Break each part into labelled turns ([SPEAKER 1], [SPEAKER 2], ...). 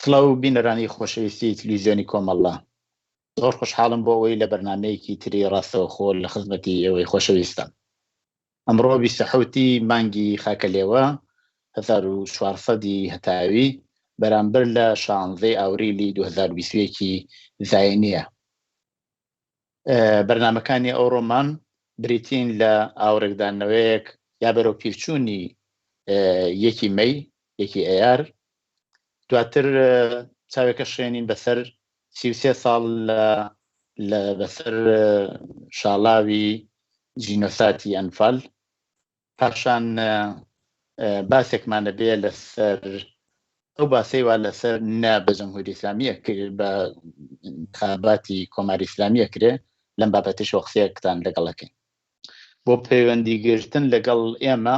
[SPEAKER 1] سڵاو بینەرانی خۆشەویستی تلویزیۆنی کۆمەڵە زۆر خۆشحاڵم بۆ ئەوەی لە بەرنمەیەکی تری ڕاستەوخۆ لە خزمەتی ئێوەی خۆشەویستم ئەمڕۆ 27 ی مانگی خاکەلێوە 1400 ی هەتاوی بەرامبەر لە شانزەی ئاوریلی 2021 زاینیە بەرنمەکانی ئەوڕۆمان بریتین لە ئاوڕێکدانەوەیەک یا بەرەو پیرچوونی یەکی مەی یەکی ئەیار دواتر چاوێکە شوێنین بەسەر 33 ساڵ لە بەسەر شاڵاوی جینۆساتی ئەنفال پاشان باسێکمان دەبێ لەسەر ئەو باسەی وا لەسەر نا بە جمهوری ئیسلامیە کرد بە انتخاباتی کۆماری ئیسلامیە کرێ لەم بابەتیشەوە قسەیەکتان لەگەڵەکەین بۆ پەیوەندی گرتن لەگەڵ ئێمە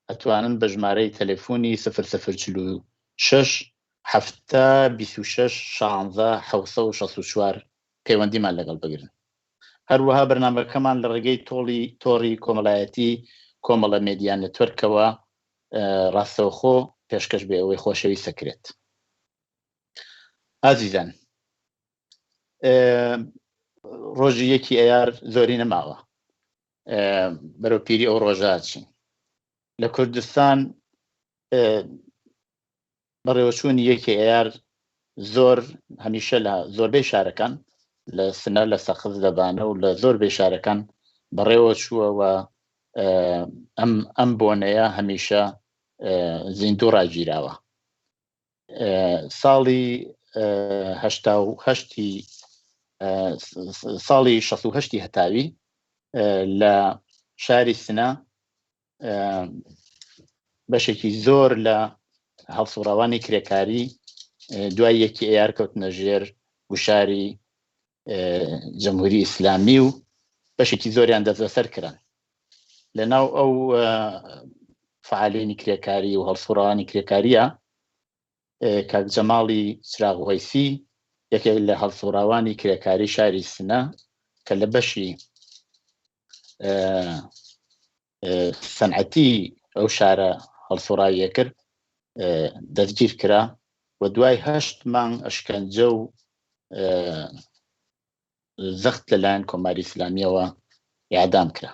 [SPEAKER 1] ئەتوانن بە ژمارەی تەلەفۆنی 0046 70 26 16 764 پەیوەندیمان لەگەڵ بگرن. هەروەها بەرنامەکەمان لە ڕێگەی تۆڵی تۆڕی کۆمەڵایەتی کۆمەڵە مێدیا نێتۆرکەوە ڕاستەوخۆ پێشکەش بە ئێوەی خۆشەویست دەکرێت. ئازیزان ڕۆژی یەکی ئەیار زۆری نەماوە بەرەو پیری ئەو ڕۆژە چین لە کوردستان بەڕێوەچوونی یەکی ئەیار زۆر هەمیشە لە زۆربەی شارەکان لە سنە لە سەقز لە بانە و لە زۆر بەی شارەکان بەڕێوە چووە و ئەم ئەم بۆنەیە هەمیشە زیندوو ڕاگیراوە ساڵی هەشتا و هەشتی ساڵی 16 هەتاوی لە شاری سنە بەشێکی زۆر لە هەڵسوڕاوانی کرێکاری دوای یەکی ئەیار کەوتنە ژێر گوشاری جمهوری ئیسلامی و بەشێکی زۆریان دەستبەسەر کران لە ناو ئەو فعالینی کرێکاری و هەڵسوڕاوانی کرێکاریە کاک جەماڵی چراغ وەیسی یەکێک لە هەڵسوڕاوانی کرێکاری شاری سنە کە لە بەشی سەنعەتی ئەو شارە هەڵسوڕاویە کرد دەستگیر کرا و دوای هەشت مانگ ئەشکەنجە و زەخت لەلایەن کۆماری ئیسلامیەوە یادام کرا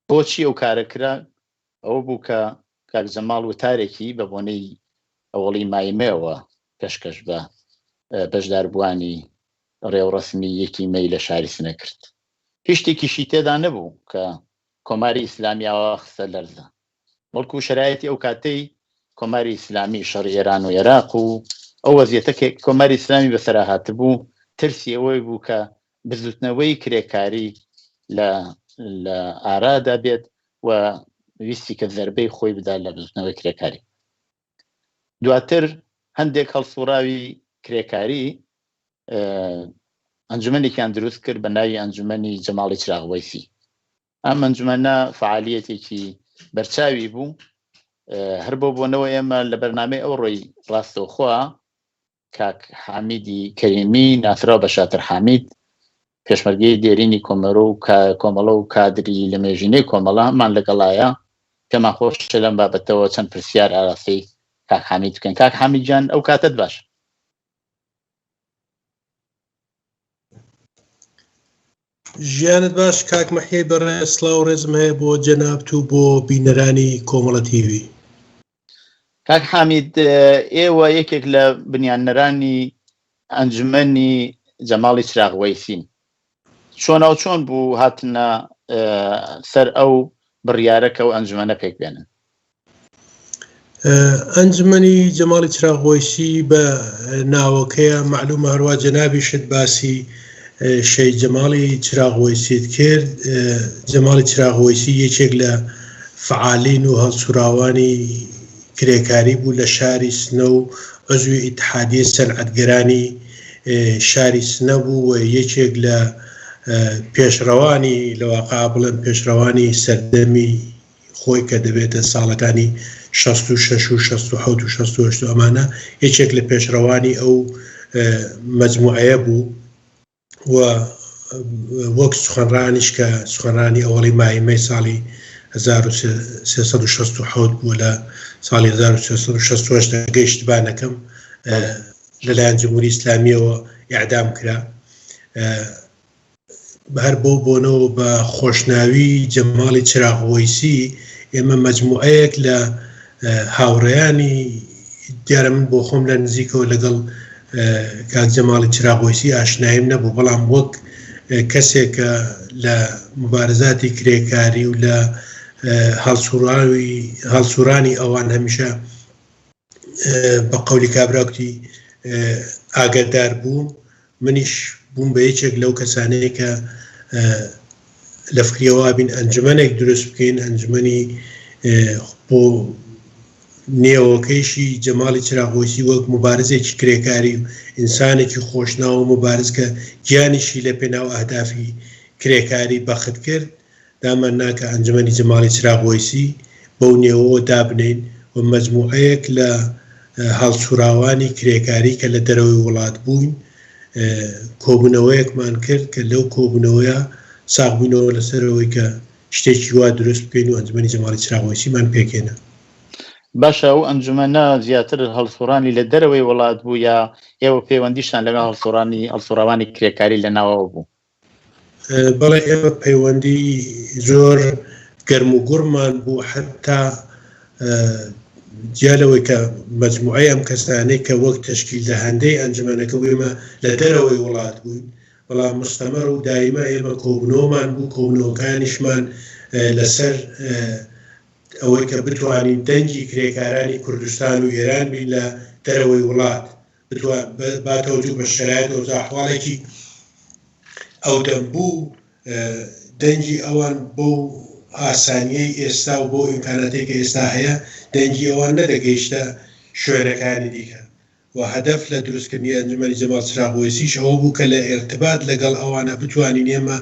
[SPEAKER 1] بۆچی ئەو کارە کرا ئەوە بوو کە کاک جەماڵ وتارێکی بە بۆنەی ئەوەڵی مایمەوە پێشکەش بە بەشداربووانی ڕێوڕەسمی یەکی مەی لە شاری سنە کرد. هیچ شتێکیشی تێدا نەبوو کە کۆماری ئیسلامی ئاوا خستە لەرزە، بەڵکو شەرایتی ئەو کاتەی کۆماری ئیسلامی، شەڕی ئێران و ئێراق و ئەو وەزیەتە کە کۆماری ئیسلامی بەسەرا هاتبوو، ترسی ئەوەی بوو کە بزوتنەوەی کرێکاری لە لە ئارادا بێت و ویستی کە زەربەی خۆی بدا لە بزوتنەوەی کرێکاری. دواتر هەندێک هەڵسوڕاوی کرێکاری ئەنجومەنێکیان دروست کرد بە ناوی ئەنجومەنی جەماڵی چراغ وەیسی. ئەم ئەنجومەنە فعالیەتێکی بەرچاوی بوو. هەر بۆ بۆنەوە ئێمە لە بەرنامەی ئەوڕۆی ڕاستەوخۆ کاک حامیدی کەریمی ناسراو بە شاتر حامید پێشمەرگەی دێرینی کۆمەرە و کۆمەڵە و کادری لە مێژینەی کۆمەڵەمان لەگەڵایە پێمان خۆشە لەم بابەتەوە چەند پرسیار ئاراستەی کاک حامید بکەین کاک حامید گیان ئەو کاتت باش.
[SPEAKER 2] ژیانت باش کاک مەحیای بەڕێز سڵاو و ڕێزم هەیە بۆ جەنابت و بۆ بینەرانی کۆمەڵە تیڤی.
[SPEAKER 1] کاک حامید ئێوە یەکێک لە بنیاننەرانی ئەنجومەنی جەماڵی چراغ وەیسین چۆناو چۆن بوو هاتنە سەر ئەو بڕیارە کە ئەو ئەنجومەنە پێک بێنن؟
[SPEAKER 2] ئەنجومەنی جەماڵی چراغ وەیسی بە ناوەکەیە مەعلومە هەروا جەنابیشت باسی شەهید جەماڵی چراغ وەیسیت کرد جەماڵی چراغ وەیسی یەکێک لە فەعالین و هەڵسوراوانی کرێکاری بوو لە شاری سنە و عزوی ئیتحادیەی سەنعەتگەرانی شاری سنە بوو و یەکێک لە پێشڕەوانی لە واقع بڵێم پێشڕەوانی سەردەمی خۆی کە دەبێتە ساڵەکانی 66 و 67 و 68 و ئەمانە یەکێک لە پێشڕەوانی ئەو مەجموعەیە بوو و وەک سوخەنڕانیش کە سوخەنڕانی ئەوەڵی مایمەی ساڵی 1367 بووە لە ساڵی 1368 ئەگەر ئیشتبا نەکەم لەلایەن جمهوری ئیسلامیەوە ئیعدام کرا. هەر بەو بۆنەوە بە خۆشناوی جەماڵی چراغ وەیسی ئێمە مەجموعەیەک لە هاوڕێیانی دیارە من بۆ خۆم لە نزیکەوە لەگەڵ کاک جەماڵی چراغ وەیسی ئاشناییم نەبوو بەڵام وەک کەسێک کە لە مبارزاتی کرێکاری و لە هەڵسوڕاوی هەڵسوڕانی ئەوان هەمیشە بە قەولی کابرا کوتی ئاگادار بووم منیش بووم بە یەکێک لەو کەسانەی کە لە فکریەوە بین ئەنجومەنێک دروست بکەین ئەنجومەنی بۆ نێوەکەیشی جەماڵی چراغۆیسی وەک مبارزێکی کرێکاری و ئینسانێکی خۆشناو و مبارز کە گیانیشی لە پێناو ئەهدافی کرێکاری بەخت کرد دامان نا کە ئەنجومەنی جەماڵی چراغ وەیسی بەو نێوەوە دابنێین و مەجموعەیەک لە هەڵسوراوانی کرێکاری کە لە دەرەوەی وڵات بووین کۆبوونەوەیەکمان کرد کە لەو کۆبوونەوەیە ساغ بووینەوە لەسەر ئەوەی کە شتێکی وا دروست بکەین و ئەنجومەنی جەماڵی چراغ وەیسیمان پێکهێنا.
[SPEAKER 1] باشە ئەو ئەنجومەنە زیاتر هەڵسوڕانی لە دەرەوەی وڵات بوو یا ئێوە پەیوەندیشتان لەگەڵ هەڵسوڕانی هەڵسوڕاوانی کرێکاری لە ناوەوە بوو؟
[SPEAKER 2] بەڵێ ئێمە پەیوەندی زۆر گەرم و گوڕمان بوو حتا جیا لەوەی کە مەجموعەی ئەم کەسانەی کە وەک تەشکیل دەهەندەی ئەنجومەنەکە بوو ئێمە لە دەرەوەی وڵات بووین بەڵام مستەمەڕ و دایمە ئێمە کۆبوونەوەمان بوو کۆبوونەوەکانیشمان لەسەر ئەوەی کە بتوانین دەنگی کرێکارانی کوردستان و ئێران بین لە دەرەوەی وڵات با تەوجوه بە شەرایت و ئەحواڵێکی ئەو دەم بوو دەنگی ئەوان بەو ئاسانیەی ئێستا و بەو ئیمکاناتەی کە ئێستا هەیە دەنگی ئەوان نەدەگەیشتە شوێنەکانی دیکە و هەدەف لە دروستکردنی ئەنجومەنی جەماڵ چراغ وەیسیش ئەوە بوو کە لە ئیرتبات لەگەڵ ئەوانە بتوانین ئێمە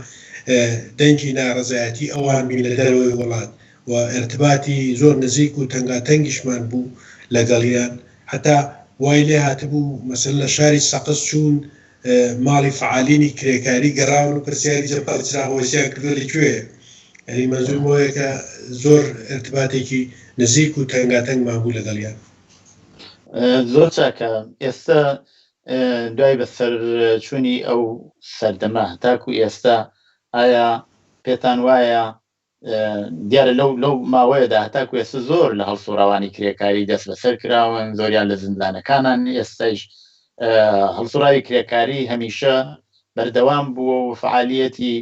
[SPEAKER 2] دەنگی ناڕەزایەتی ئەوان بین لە دەرەوەی وڵات و ئیرتباتی زۆر نزیک و تەنگاتەنگیشمان بوو لەگەڵیان هەتا وای لێ هاتبوو مەسەلەن لە شاری سەقز چوون ماڵی فەعالینی کرێکاری گەڕاون و پرسیاری جەبار چراغ وەیسیان کردووە لە کوێیە یانی مەنزوورم ئەوەیە کە زۆر ئیرتباتێکی نزیک و تەنگاتەنگمان بوو لەگەڵیان.
[SPEAKER 1] زۆر چاکە ئێستا دوای بەسەر چوونی ئەو سەردەمە تاکو ئێستا ئایا پێتان وایە دیارە لەو لەو ماوەیەدا هەتاکو ئێستا زۆر لە هەڵسوڕاوانی کرێکاری دەست بەسەر کراون زۆریان لە زیندانەکانان ئێستایش هەڵسوڕاوی کرێکاری هەمیشە بەردەوام بووە و فعالیەتی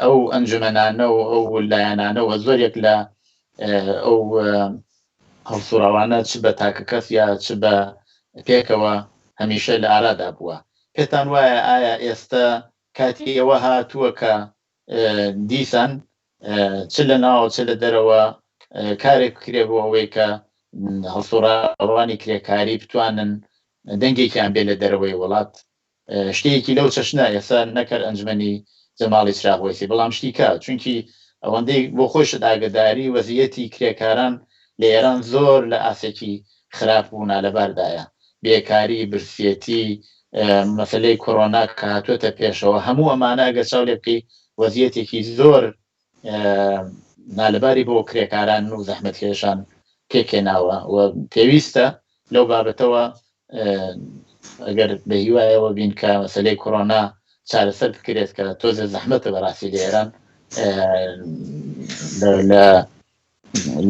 [SPEAKER 1] ئەو ئەنجومەنانە و ئەو لایەنانە و زۆرێک لە ئەو هەڵسوڕاوانە چ بە تاکەکەس یا چ بە پێکەوە هەمیشە لە ئارادا بووە. پێتان وایە ئایا ئێستە کاتی ئەوە هاتووە کە دیسان چ لە ناوە چ لە دەرەوە کارێک بکرێ بۆ ئەوەی کە هەڵسوڕاوانی کرێکاری بتوانن دەنگێکیان بێ لە دەرەوەی وڵات شتێکی لەو چەشنە ئێستا نەکەر ئەنجومەنی جەماڵی چراغ وەیسی بەڵام شتی کە چونکی ئەوەندەی بۆ خۆیشت ئاگەداری وەزیەتی کرێکاران لە ئێران زۆر لە ئاسێکی خراپ و نالەباردایە بێکاری برسێتی مەسەلەی کۆرۆنا کە هاتووەتە پێشەوە هەموو ئەمانە ئەگەر چاو لێ بکەی وەزیەتێکی زۆر نالەباری بۆ کرێکاران و زەحمەتکێشان پێکهێناوە و پێویستە لەو بابەتەوە ئەگەر بە هیوایەوە بین کە مەسەلەی کۆرۆنا چارەسەر بکرێت کە تۆزێ زەحمەتە بەڕاستی لە ئێران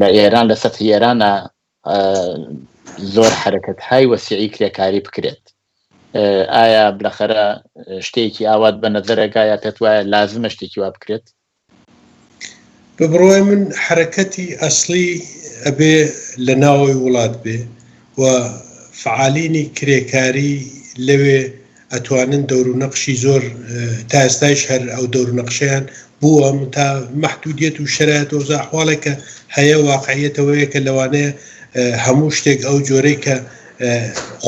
[SPEAKER 1] لە ئێران لە سەتحی ئێرانە زۆر حرەکەت های وەسیعی کرێکاری بکرێت ئایا بلەخەرە شتێکی ئاوات بە نەزەرەگا یا پێت وایە لازمە شتێکی وا بکرێت؟
[SPEAKER 2] بە بڕوای من حەرەکەتی ئەسڵی ئەبێ لە ناوەوەی وڵات بێ و فەعالینی کرێکاری لەوێ ئەتوانن دەور و نەقشی زۆر تا ئێستایش هەر ئەو دەور و نەقشەیان بووە تا مەحدودیەت و شەرایەت و ئەوزا ئەحواڵێک کە هەیە واقعیەت ئەوەیە کە لەوانەیە هەموو شتێک ئەو جۆرەی کە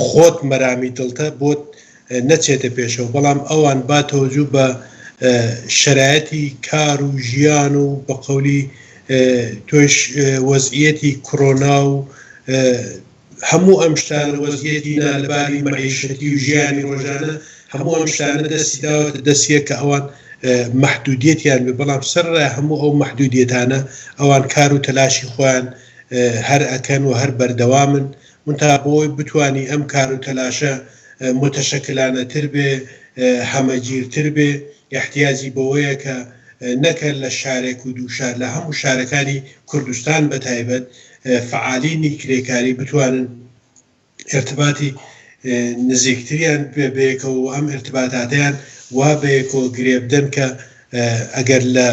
[SPEAKER 2] خۆت مەرامی دڵتە بۆت نەچێتە پێشەوە بەڵام ئەوان با تەوەجو بە شەرایەتی کار و ژیان و بە قەولی تۆش وەزعیەتی کڕۆنا و هەموو ئەم شتانە وەزعیەتی نالەباری مەعیشەتی و ژیانی ڕۆژانە هەموو ئەم شتانە دەستی داوەتە دەستیە کە ئەوان. مەحدودیەتیان بێ، بەڵام سەرەڕای هەموو ئەو مەحدودیەتانە ئەوان کار و تەلاشی خۆیان هەر ئەکەن و هەر بەردەوامن. منتها بۆ ئەوەی بتوانی ئەم کار و تەلاشە موتەشەکلانەتر بێ، هەمەگیرتر بێ، ئیحتیاجی بەوەیە کە نەک هەر لە شارێک و دوو شار، لە هەموو شارەکانی کوردستان بە تایبەت فەعالینی کرێکاری بتوانن ئیرتباتی نزیکتریان بێ بەیەکەوە و ئەم ئیرتباتاتەیان وا بەیەکەوە گرێ بدەن کە ئەگەر لە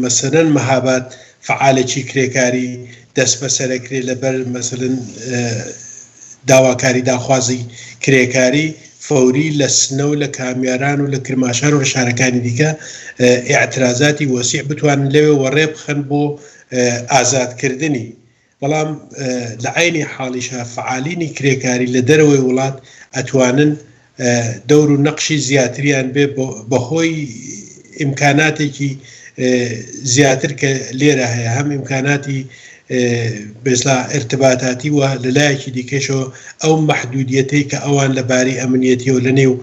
[SPEAKER 2] مەسەلەن مەهاباد فەعالێکی کرێکاری دەستبەسەرەکرێ لەبەر مەسەلەن داواکاری داخوازی کرێکاری فەوری لە سنە و لە کامیاران و لە کرماشان و لە شارەکانی دیکە ئیعترازاتی وەسیع بتوانن لەوێ وەڕێ بخەن بۆ ئازادکردنی بەڵام لە عەینی حاڵیشا فەعالینی کرێکاری لە دەرەوەی وڵات ئەتوانن دەور و نەقشی زیاتریان بێ بەهۆی ئیمکاناتێکی زیاتر کە لێرە هەیە هەم ئیمکاناتی بێزلا ئرتباتاتی و لە لایەکی دیکەشەوە ئەو مەحدودیەتەی کە ئەوان لە باری ئەمنیەتیەوە لە نێو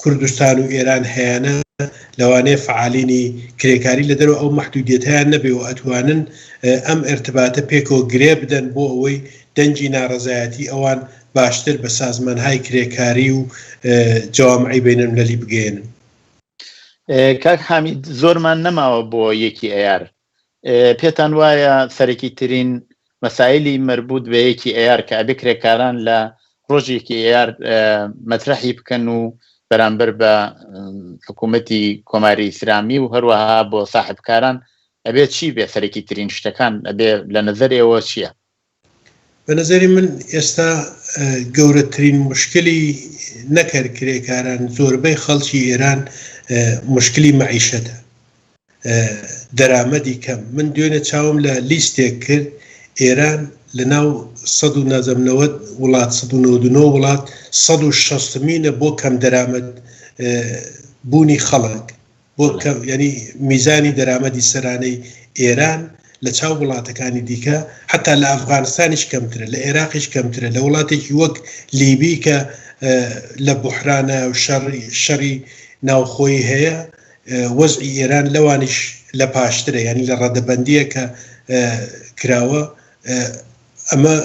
[SPEAKER 2] کوردستان و ئێران هەیانە لەوانەیە فەعالینی کرێکاری لە دەرەوە ئەو مەحدودیەتەیان نەبێ و ئەتوانن ئەم ئرتباتە پێکەوە گرێ بدەن بۆ ئەوەی دەنگی ناڕەزایەتی ئەوان باشتر بە سازمانهای کرێکاری و جەوامعی بەینەلملەلی بگەیەنن.
[SPEAKER 1] کاک حامید زۆرمان نەماوە بۆ یەکی ئەیار پێتان وایە سەرەکی ترین مەسایلی مەربوط بە یەکی ئەیار کە ئەبێ کرێکاران لە ڕۆژی یەکی ئەیار مەترەحی بکەن و بەرامبەر بە حکوومەتی کۆماری ئیسلامی و هەروەها بۆ ساحبکاران ئەبێ چی بێ سەرەکی ترین شتەکان ئەبێ لە نەزەر ئێوە چییە؟
[SPEAKER 2] بە نەزەری من ئێستا گەورەترین موشکلی نەک هەر کرێکاران زۆربەی خەڵکی ئێران موشکلی مەعیشەتە دەرامەدی کەم من دوێنێ چاوم لە لیستێک کرد ئێران لە ناو 190 وڵات 199 وڵات 160 مینە بۆ کەم دەرامەت بوونی خەڵک بۆ کەم یانی میزانی دەرامەدی سەرانەی ئێران لە چاو وڵاتەکانی دیکە حتا لە ئەفغانستانیش کەمترە لە عێراقیش کەمترە لە وڵاتێکی وەک لیبی کە لە بحرانە و شەڕی ناوخۆیی هەیە وەزعی ئێران لەوانیش لە پاشترە یانی لە ڕەدەبەندیە کە کراوە ئەمە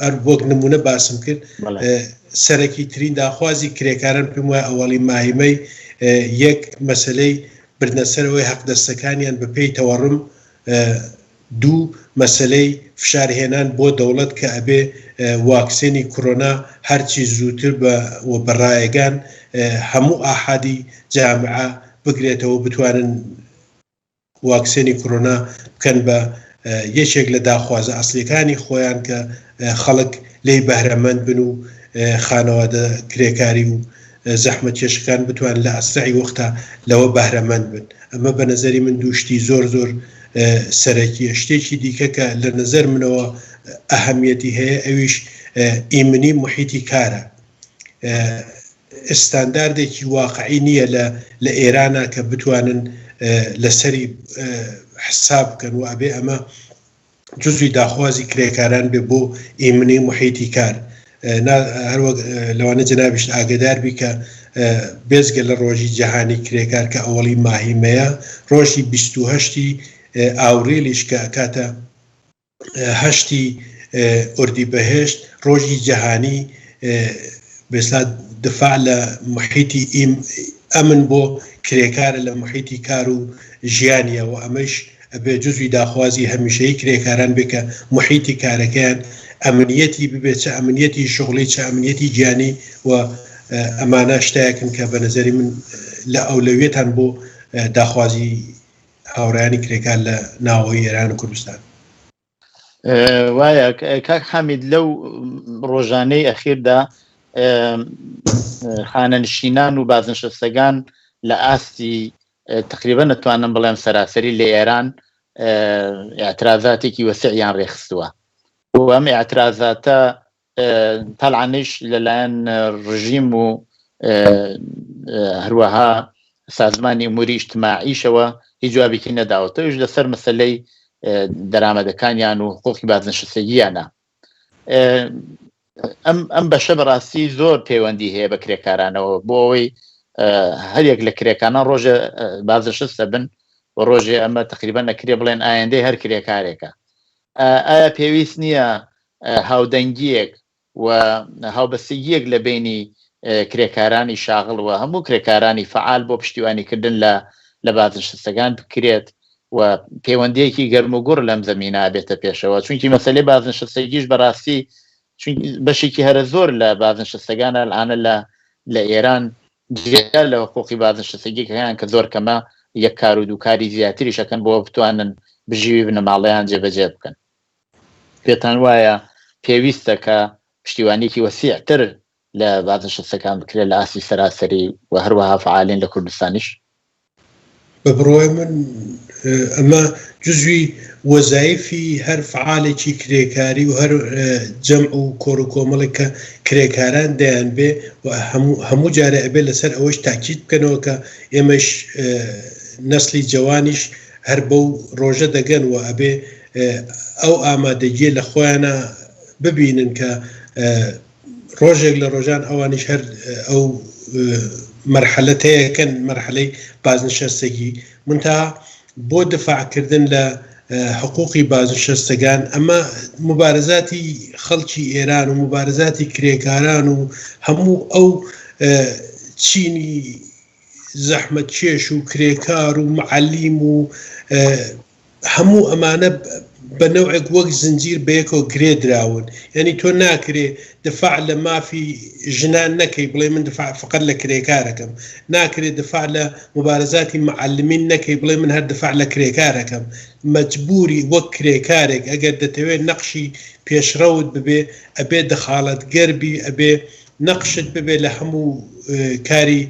[SPEAKER 2] هەر وەک نمونە باسم کرد سەرەکی ترین داخوازی کرێکاران پێم وایە ئەوەڵی ماهیمەی یەک مەسلەی بردنەسەرەوەی حەقدەستەکانیان بە پێی تەوەڕم دوو مەسەلەی فشار هێنان بۆ دەوڵەت کە ئەبێ واکسێنی کرۆنا هەرچی زووتر بە و بە ڕایەگان هەموو ئاحادی جامعە بگرێتەوە بتوانن واکسێنی کرۆنا بکەن بە یەکێک لە داخوازە ئەسڵیەکانی خۆیان کە خەڵک لێی بەهرەمەند بن و خانەوادە کرێکاری و زەحمەتکێشەکان بتوانن لە ئەسرەعی وەختا لەوە بەهرەمەند بن. ئەمە بە نەزەری من دوو شتی زۆر زۆر سەرەکیە. شتێکی دیکە کە لە نەزەر منەوە ئەهەمیەتی هەیە ئەویش ئیمنی موحیتی کارە. ئستانداردێکی واقعی نییە لە لە ئێرانا کە بتوانن لەسەری حساب بکەن و ئەبێ ئەمە جزوی داخوازی کرێکاران بێ بۆ ئیمنی موحیتی کار. نا هەروەک لەوانە جەنابیشت ئاگەدار بی کە بێجگە لە ڕۆژی جەهانی کرێکار کە ئەوەڵی ماهی مەیە، ڕۆژی 28 ی ئاوریلیش کە ئەکاتە هەشتی ئوردیبەهێشت ڕۆژی جەهانی بێسلا دفاع لە محیتی ئیم ئەمن بۆ کرێکارە لە محیتی کار و ژیانیە و ئەمەیش ئەبێ جزوی داخوازی هەمیشەیی کرێکاران بێ کە محیتی کارەکەیان ئەمنیەتی ببێ چ ئەمنیەتی شوغلی چ ئەمنیەتی گیانی و ئەمانە شتایەکن کە بە نەزەری من لە ئەولەویەتان بۆ داخوازی هاوڕێیانی کرێکار لە ناوەوەی ئێران و کوردستان.
[SPEAKER 1] وایە کاک حامید لەو ڕۆژانەی ئەخیردا خانەنشینان و بازنشەستەگان لە ئاستی تقریبا نەتوانم بڵێم سەراسەری لە ئێران اعترازاتێکی وەسعیان ڕێخستووە و ئەم اعترازاتە تەلعەنیش لەلایەن ڕژیم و هەروەها سازمانی ئوموری ئیجتماعیشەوە هیچ جوابێکی نەداوەتەوە ئەویش لەسەر مەسەلەی دەرامەدەکانیان و حقوقی بازنشستگییانە. ئەم ئەم بەشە بەڕاستی زۆر پەیوەندی هەیە بە کرێکارانەوە بۆ ئەوەی هەریەک لە کرێکانە ڕۆژێ بازنشستە بن و ڕۆژێ ئەمە تقریبا نەکرێ بڵێن ئایندەی هەر کرێکارێکە. ئایا پێویست نییە هاودەنگییەک و هاوبەستگییەک لە بەینی کرێکارانی شاغڵ و هەموو کرێکارانی فەعال بۆ پشتیوانیکردن لە لە بازنشستەکان بکرێت و پەیوەندییەکی گەرم و گوڕ لەم زەمینە بێتە پێشەوە؟ چونکی مەسەلەی بازنشستەگیش بەڕاستی چون بەشێکی هەرە زۆر لە بازنشستەکان ئەلئانە لە لە ئێران جیا لە حقوقی بازنشستگیەکەیان کە زۆر کەمە یەک کار و دووکاری زیاتریش ئەکەن بۆ بتوانن بژیوی بنەماڵەیان جێبەجێ بکەن. پێتان وایە پێویستە کە پشتیوانیەکی وەسیعتر لە بازنشستەکان بکرێت لە ئاستی سەراسەری و هەروەها فەعالین لە کوردستانیش؟
[SPEAKER 2] بە بڕوای من ئەمە جزوی وەزایفی هەر فعالێکی کرێکاری و هەر جەمع و کۆڕ و کۆمەڵێک کە کرێکاران دەیان بێ و هەموو جارێ ئەبێ لەسەر ئەوەش تاکید بکەنەوە کە ئێمەش نەسلی جەوانیش هەر بەو ڕۆژە دەگەن و ئەبێ ئەو ئامادەگیە لە خۆیانە ببینن کە ڕۆژێک لە ڕۆژان ئەوانیش هەر ئەو مەرحەلە تەیەکەن، مەرحەلەی بازنشەستەگی. مونتها بۆ دفاع کردن لە حقوقی بازنشەستەگان ئەمە موبارزاتی خەڵکی ئێران و موبارزاتی کرێکاران و هەموو ئەو چینی زەحمەتکێش و کرێکار و معەلیم و هەموو ئەمانە بە نەوعێک وەک زنجیر بەیەکەوە گرێ دراون. یانی تۆ ناکرێ دفاع لە مافی ژنان نەکەی بڵێی من دفاع فقط لە کرێکار ئەکەم. ناکرێ دفاع لە موبارزاتی معلمین نەکەی بڵێی من هەر دفاع لە کرێکار ئەکەم. مەجبوری وەک کرێکارێک ئەگەر دەتەوێ نەقشی پێشڕەوت ببێ ئەبێ دەخاڵەتگەر بی، ئەبێ نەقشت ببێ لە هەموو کاری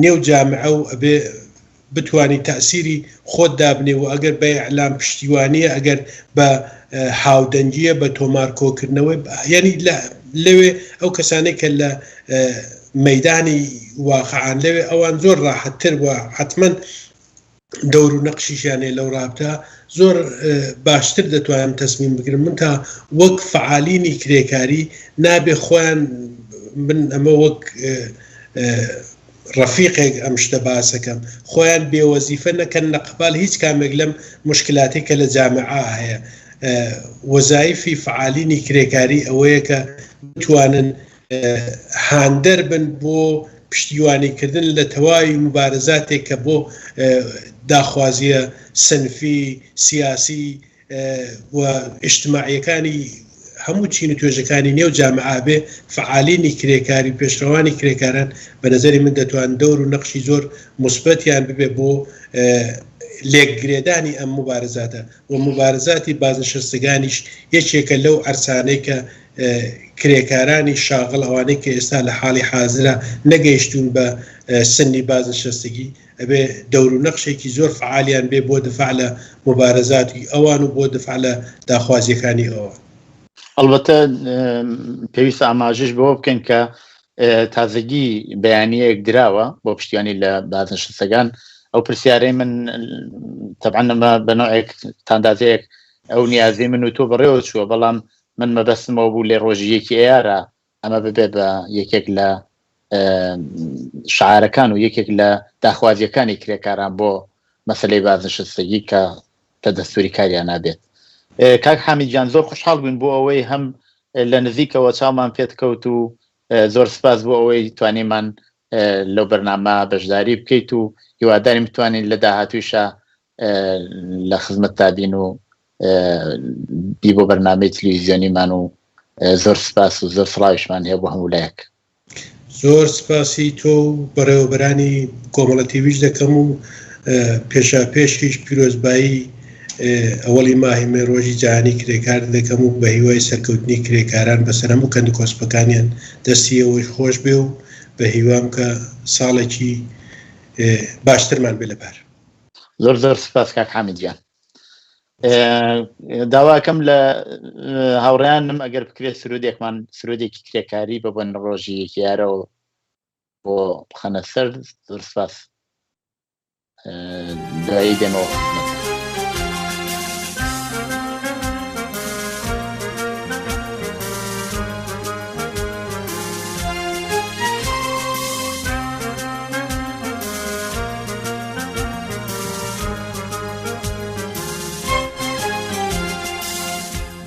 [SPEAKER 2] نێو جامعە و ئەبێ بتوانی تەئسیری خۆت دابنێ و ئەگەر بە ئیعلام پشتیوانیە ئەگەر بە هاودەنگیە بە تۆمار کۆکردنەوەی یانی لە لەوێ ئەو کەسانەی کە لە مەیدانی واقعان لەوێ ئەوان زۆر ڕاحەتتر و حەتمەن دەور و نەقشیشیان هەیە لەو ڕابتە زۆر باشتر دەتوانن تەسمیم بگرن من تا وەک فەعالینی کرێکاری نابێ خۆیان من ئەمە وەک ڕەفیقێک ئەم شتە باسەکەم خۆیان بێ وەزیفە نەکەن لە قەبال هیچ کامێک لەم موشکلاتەی کە لە جامعە هەیە وەزایفی فەعالینی کرێکاری ئەوەیە کە بتوانن هاندەر بن بۆ پشتیوانی کردن لە تەواوی موبارزاتێک کە بۆ داخوازیە سنفی سیاسی و ئیجتماعیەکانی هەموو چین و توێژەکانی نێو جامعە بێ فەعالینی کرێکاری و پێشڕەوانی کرێکاران بە نەزەری من دەتوان دەور و نەقشی زۆر موسبەتیان ببێ بۆ لێک گرێدانی ئەم موبارزاتە و موبارزاتی بازنشستگانیش یەکێکە لەو عەرسانەی کە کرێکارانی شاغڵ ئەوانەی کە ئێستا لە حاڵی حازرا نەگەیشتوون بە سنی بازنشستگی ئەبێ دەور و نەقشێکی زۆر فەعالیان بێ بۆ دفاع لە موبارزاتی ئەوان و بۆ دفاع لە داخوازیەکانی ئەوان.
[SPEAKER 1] ئەڵبەتە پێویستە ئاماژەش بەوە بکەین کە تازەگی بەیانیەیەک دراوە بۆ پشتیوانی لە بازنشستەکان. ئەو پرسیارەی من تەبعەن ئەمە بە نەوعێک تاندازەیەک ئەو نیازی من و تۆ بەڕێوە چووە، بەڵام من مەبەستمەوە بوو لێ ڕۆژی یەکی ئەیارە ئەمە ببێ بە یەکێک لە شعارەکان و یەکێک لە داخوازیەکانی کرێکاران بۆ مەسلەی بازنشستگی کە لە دەستوری کاریان نابێت. کاک حامید گیان زۆر خوشحاڵ بووین بۆ ئەوەی هەم لە نزیکەوە چاومان پێت کەوت و زۆر سپاس بۆ ئەوەی توانیمان لەو بەرنامە بەشداری بکەیت و هیوادارین بتوانین لە داهاتوویشا لە خزمەتتا بین و بی بۆ بەرنامەی تلویزیۆنیمان و زۆر سپاس و زۆر سڵاویشمان هەیە بۆ هەموو لایەک.
[SPEAKER 2] زۆر سپاسی تۆ و بەڕێوەبەرانی کۆمەڵە تیڤیش دەکەم و پێشاپێشیش پیرۆزبایی ئەوەڵی ماهی مەی ڕۆژی جیهانی کرێکار دەکەم و بە هیوای سەرکەوتنی کرێکاران بەسەر هەموو کەندوکۆسپەکانیان دەستی ئێوەش خۆش بێ و بە هیوام کە ساڵێکی باشترمان بێ لە پار.
[SPEAKER 1] زۆر زۆر سپاس کاک حامید گیان. داواکەم لە هاوڕێیانم ئەگەر بکرێت سرودێکمان سرودێکی کرێکاری بە بۆن ڕۆژی یەکیارەوە بۆ بخەنە سەر زۆر سپاس دوایی دێمەوە خزمەت.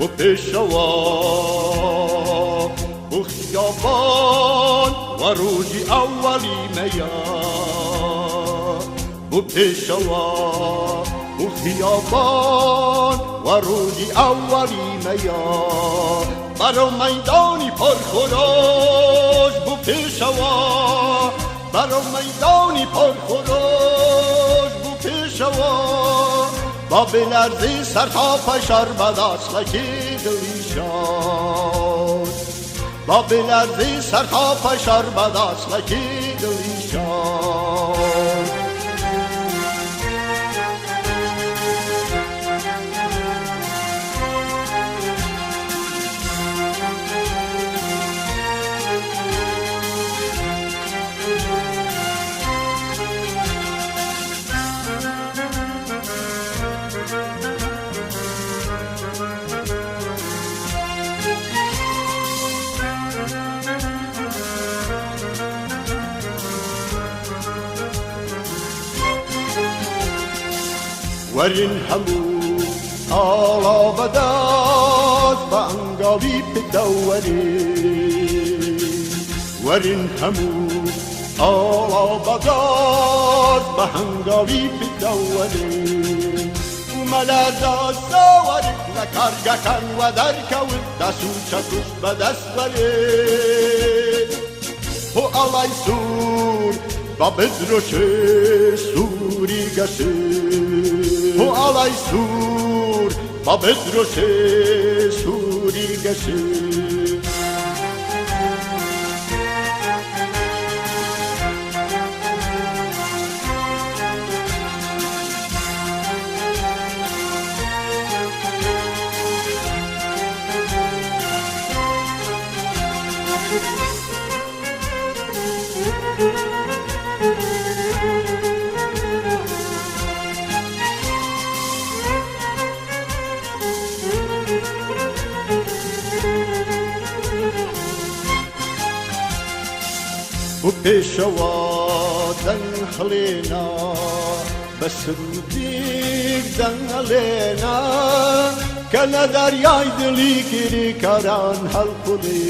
[SPEAKER 3] بۆ پێشەوا بۆ خیابان و ڕۆژی ئەوەڵی مەیە بۆ پێشەوا بۆ خیابان و ڕۆژی ئەوەڵی مەیە بەرەو مەیدانی پڕخۆراش بۆ پێشەوا بەرەو مەیدانی پڕخۆراش بۆ پێشەوا با بلەرزی سەر تا پای شار بە داچڵەکی دڵی شاد با بلەرزی سەر تا پای شار بە داچڵەکی دڵی شاد. وەرن هەموو ئاڵا بەدەست بە ئەنگاوی پتەوەرێ وەرن هەموو ئاڵا بەدەست بە هەنگاوی پتەوەرێ مەلەرزە ساوەرک لە کارگەکان وەدەرکەوت دەس و چەکوش بەدەست وەرێ بۆ ئاڵای سوور بە بدرۆشێ سووری گەشێ بۆ ئاڵای سوور بە بدرۆشێ سووری گەشێ. بۆ پێشەوا دەنگ هەڵێنا بە سروودێک دەنگ هەڵێنا کە لە دەریای دڵی کرێکاران هەڵقوڵێ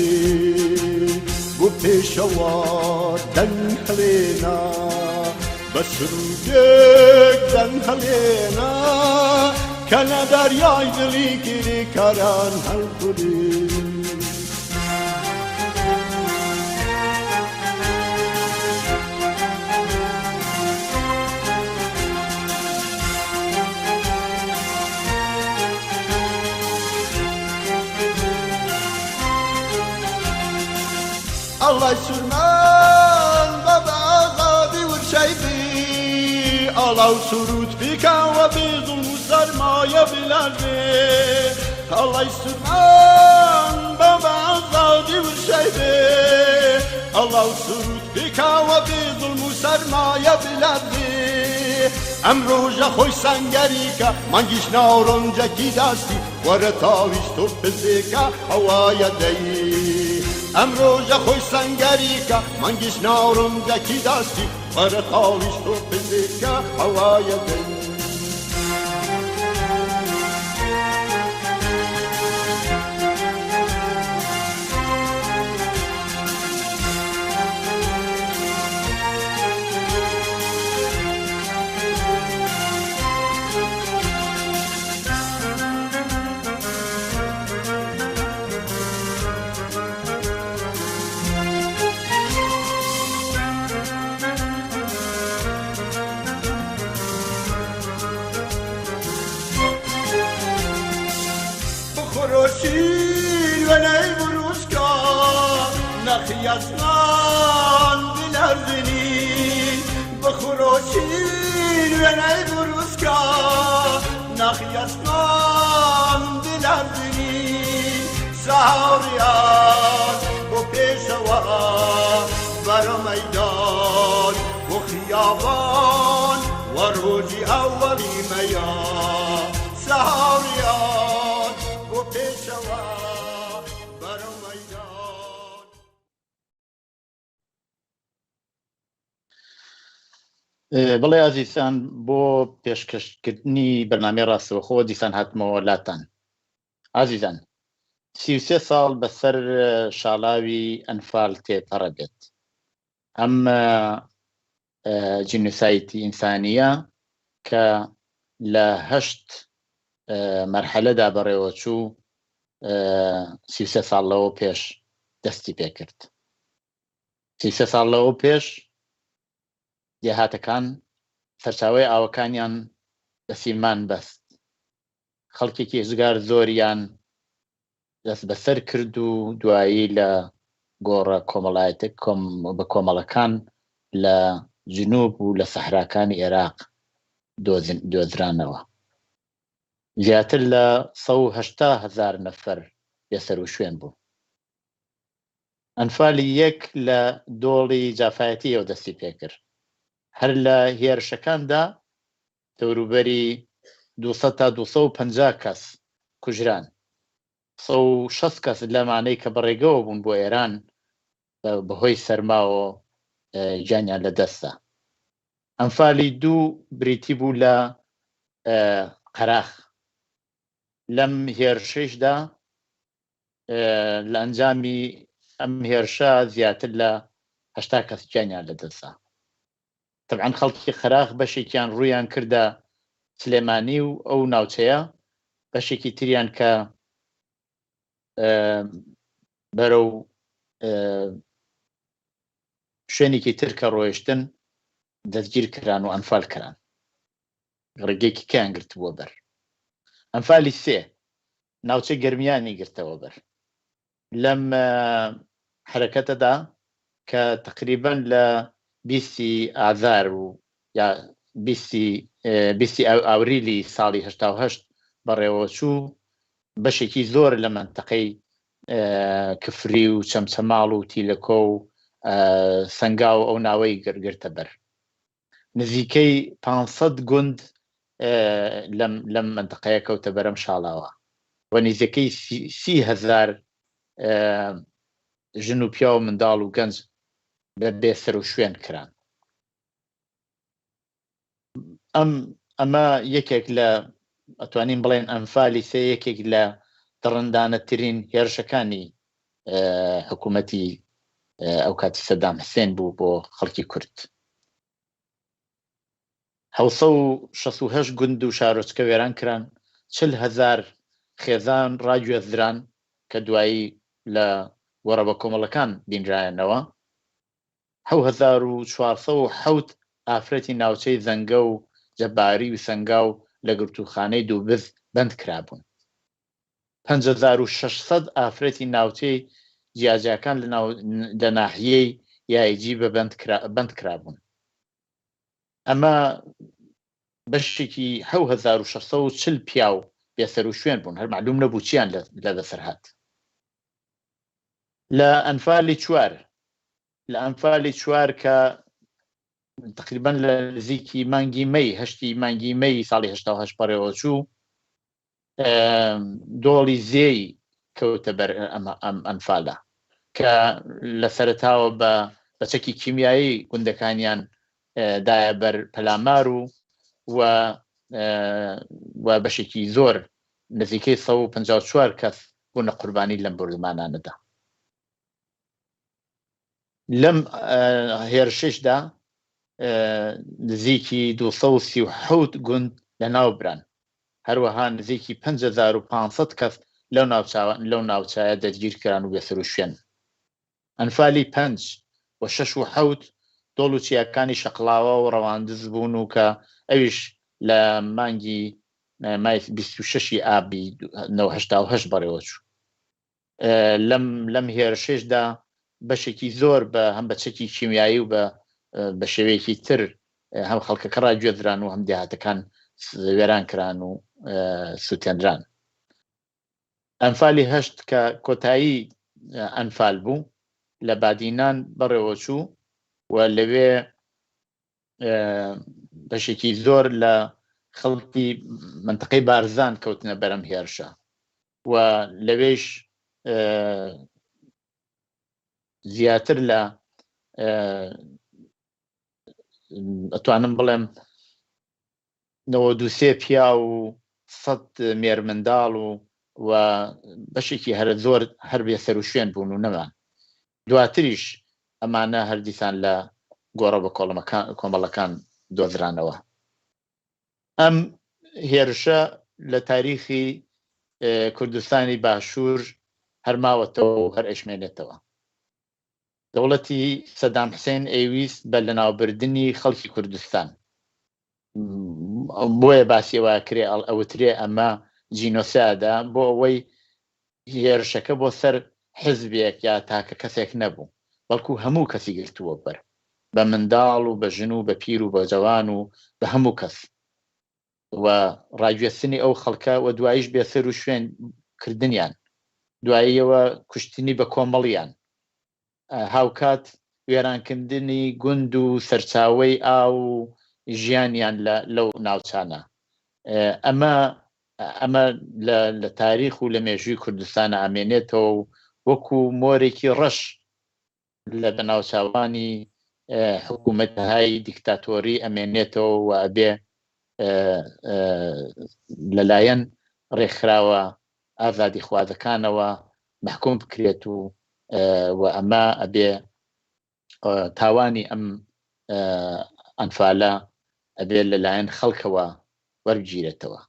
[SPEAKER 3] بۆ پێشەوا دەنگ هەڵێنا بە سروودێک دەنگ هەڵێنا کە لە دەریای دڵی کرێکاران هەڵقوڵێ. ئەڵای سوورمان بە بە ئازادی ورشەی بی ئاڵا و سروود پیکەوە بێ زوڵم و سەرمایە بلەرزێ ئەڵای سوورمان بە بە ئازادی ورشەی بێ ئەڵا و سروود پیکەوە بێ زوڵم و سەرمایە بلەرزێ ئەم ڕۆژە خۆی سەنگەریکە مانگیش ناڕۆنجەکی دەستی وەرە تاویش تۆ پزێکە هەوایە دەی ئەم ڕۆژە خۆی سەنگەریکە مانگیش ناڕۆنجەکی دەستی وەرە تاویش تۆ پزێکە هەوایە دەی. بخۆرۆشین وەنەی بروسکا نەخی ئەسمان بلەرزنی بخۆرۆشین وێنەی بروسکا نەخی ئەسمان بلەرزنی سەهاڕیان بۆ پێشەوە بەرە مەیدان بۆ خیابان و ڕۆژی ئەوەڵی مەیا سەهاڕیان بۆ پێشەوە بەرە مەیدان.
[SPEAKER 1] بەڵێ ئازیزان بۆ پێشکەشکردنی بەرنامەی ڕاستەوخۆ دیسان هاتمەوە لاتان. ئازیزان 33 ساڵ بەسەر شاڵاوی ئەنفال تێپەڕە بێت. ئەم جینۆسایتی ئینسانییە کە لە هەشت مەرحەلەدا بەڕێوەچوو 33 ساڵ لەوە پێش دەستی پێکرد. 33 ساڵ لەوە پێش دێهاتەکان سەرچاوەی ئاوەکانیان بە سیمان بەست، خەڵکێکی ئێجگار زۆریان دەستبەسەر کرد و دوایی لە گۆڕە کۆمەڵایەتە بە کۆمەڵەکان لە جنوب و لە سەحراکانی ئێراق دۆزرانەوە. زیاتر لە 180 هەزار نەفەر بێسەروشوێن بوون. ئەنفالی یەک لە دۆڵی جافایەتییەوە دەستی پێکرد. هەر لە هێرشەکاندا دەوروبەری 200 تا 250 کەس کوژران. 160 کەس لەمانەی کە بەڕێگەوە بوون بۆ ئێران بەهۆی سەرماوە گیانیان لەدەستدا. ئەنفالی دوو بریتی بوو لە قەراخ. لەم هێرشەیشدا لە ئەنجامی ئەم هێرشە زیاتر لە 80 کەس گیانیان لەدەستدا. تەبعەن خەڵکی قەراخ بەشێکیان ڕوویان کردە سلێمانی و ئەو ناوچەیە، بەشێکی تریان کە بەرەو شوێنێکی تر کە ڕۆیشتن دەستگیر کران و ئەنفال کران، ڕێگەیەکی کەیان گرتبووە بەر. ئەنفالی سێ ناوچەی گەرمیانی گرتەوە بەر. لەم حەرەکەتەدا کە تەقریبەن لە بیستی ئازار و یا بیستی بیستی ئاوریلی ساڵی 88 بەڕێوەچوو، بەشێکی زۆر لە مەنتەقەی کفری و چەمچەماڵ و تیلەکۆ و سەنگاو ئەو ناوەی گرتە بەر. نزیکەی 500 گوند لەم لەم مەنتەقەیە کەوتە بەرەم شاڵاوە و نزیکەی 30 هەزار ژن و پیاو و منداڵ و گەنج بە بێ سەر و شوێن کران. ئەم ئەمە یەکێک لە ئەتوانین بڵێن ئەنفالی سێ یەکێک لە دڕندانەترین هێرشەکانی حکوومەتی ئەو کاتی سەدام حسێن بوو بۆ خەڵکی کورد. 768 گوند و شارۆچکە وێران کران، 40 هەزار خێزان ڕاگوێزران کە دوایی لە گۆڕە بەکۆمەڵەکان بینرایەنەوە. 7407 ئافرەتی ناوچەی زەنگە و جەباری و سەنگاو لە گرتووخانەی دووبز بەند کرابوون. 5600 ئافرەتی ناوچەی جیاجیاکان لە ناحیەی یایجی بە بەند کرابوون. ئەمە بەشێکی 7640 پیاو بێسەروشوێن بوون، هەر مەعلوم نەبوو چیان لە بەسەر هات. لە ئەنفالی چوار لە ئەنفالی چوار کە تقریبا لە نزیکی مانگی مەی هەشتی مانگی مەی ساڵی 88 بەڕێوە چوو، دۆڵی زێی کەوتە بەر ئەم ئەنفالە کە لە سەرەتاوە بە بە چەکی کیمیایی گوندەکانیان دایە بەر پەلامار و و و بەشێکی زۆر نزیکەی 154 کەس بوونە قوربانی لەم بۆردومانانەدا. لەم هێرشەشدا نزیکی 237 گوند لەناو بران، هەروەها نزیکی 5500 کەس لەو ناوچاوە لەو ناوچایە دەستگیر کران و بێسەروشوێن. ئەنفالی پەنج و شەش و حەوت دۆڵ و چیاکانی شەقڵاوە و ڕەواندز بوون و کە ئەویش لە مانگی مای 26 ی ئابی 88 بەڕێوەچوو. لەم لەم هێرشەشدا بەشێکی زۆر بە هەم بە چەکی کیمیایی و بە بە شێوەیەکی تر هەم خەڵکەکە ڕاگوێزران و هەم دێهاتەکان وێران کران و سووتێنران. ئەنفالی هەشت کە کۆتایی ئەنفال بوو لە بادینان بەڕێوەچوو و لەوێ بەشێکی زۆر لە خەڵکی منتەقەی بارزان کەوتنە بەرەم هێرشە و لەوێش زیاتر لە ئەتوانم بڵێم 93 پیاو و 100 مێرمنداڵ و و بەشێکی هەرە زۆر هەر بێ سەروشوێن بوون و نەمان. دواتریش ئەمانە هەردیسان لە گۆڕە بە کۆمەڵەکان دۆزرانەوە. ئەم هێرشە لە تاریخی کوردستانی باشوور هەر ماوەتەوە و هەر ئەشمێنێتەوە. دەوڵەتی سەدام حسێن ئەیویست بە لەناوبردنی خەڵکی کوردستان، بۆیە باسی ئەوە کرێ ئەوترێ ئەمە جینۆسایدە، بۆ ئەوەی هێرشەکە بۆ سەر حزبێک یا تاکە کەسێک نەبوو، بەڵکو هەموو کەسی گرتووە بەر، بە منداڵ و بە ژن و بە پیر و بە جەوان و بە هەموو کەس و ڕاگوێستنی ئەو خەڵکە و دواییش بێسەر و شوێن کردنیان، دواییەوە کوشتنی بە کۆمەڵیان، هاوکات وێرانکردنی گوند و سەرچاوەی ئاو و ژیانیان لە لەو ناوچانە. ئەمە ئەمە لە لە تاریخ و لە مێژووی کوردستانە ئەمێنێتەوە و وەکو مۆرێکی ڕەش لە بەناوچاوانی حکوومەتهای دیکتاتۆری ئەمێنێتەوە و ئەبێ لەلایەن ڕێکخراوە ئازادیخوازەکانەوە مەحکوم بکرێت و و ئەمە ئەبێ تاوانی ئەم ئەنفالە ئەبێ لەلایەن خەڵکەوە وەربگیرێتەوە.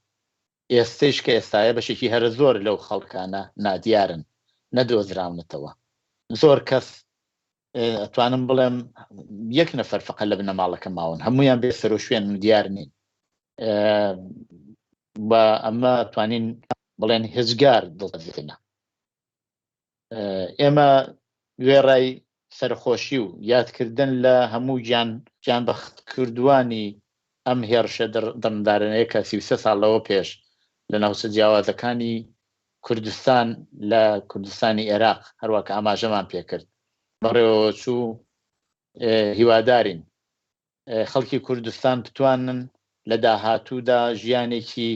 [SPEAKER 1] ئێستەیش کە ئێستایە بەشێکی هەرە زۆر لەو خەڵکانە نادیارن، نەدۆزراونەتەوە. زۆر کەس ئەتوانم بڵێم یەک نەفەر فەقە لە بنەماڵەکە ماون، هەمویان بێ سەرۆشوێن و دیار نین. و ئەمە توانین بڵێن هێجگار دڵتەزێنە. ئێمە وێڕای سەرخۆشی و یادکردن لە هەموو گیان گیانبەختکردووانی ئەم هێڕشە دڕندارەنەیە کە 33 ساڵ لەوە پێش لە ناوچە جیاوازەکانی کوردستان لە کوردستانی ئێراق هەروە کە ئاماژەمان پێکرد بەڕێوەچوو، هیوادارین خەڵکی کوردستان بتوانن لە داهاتوودا ژیانێکی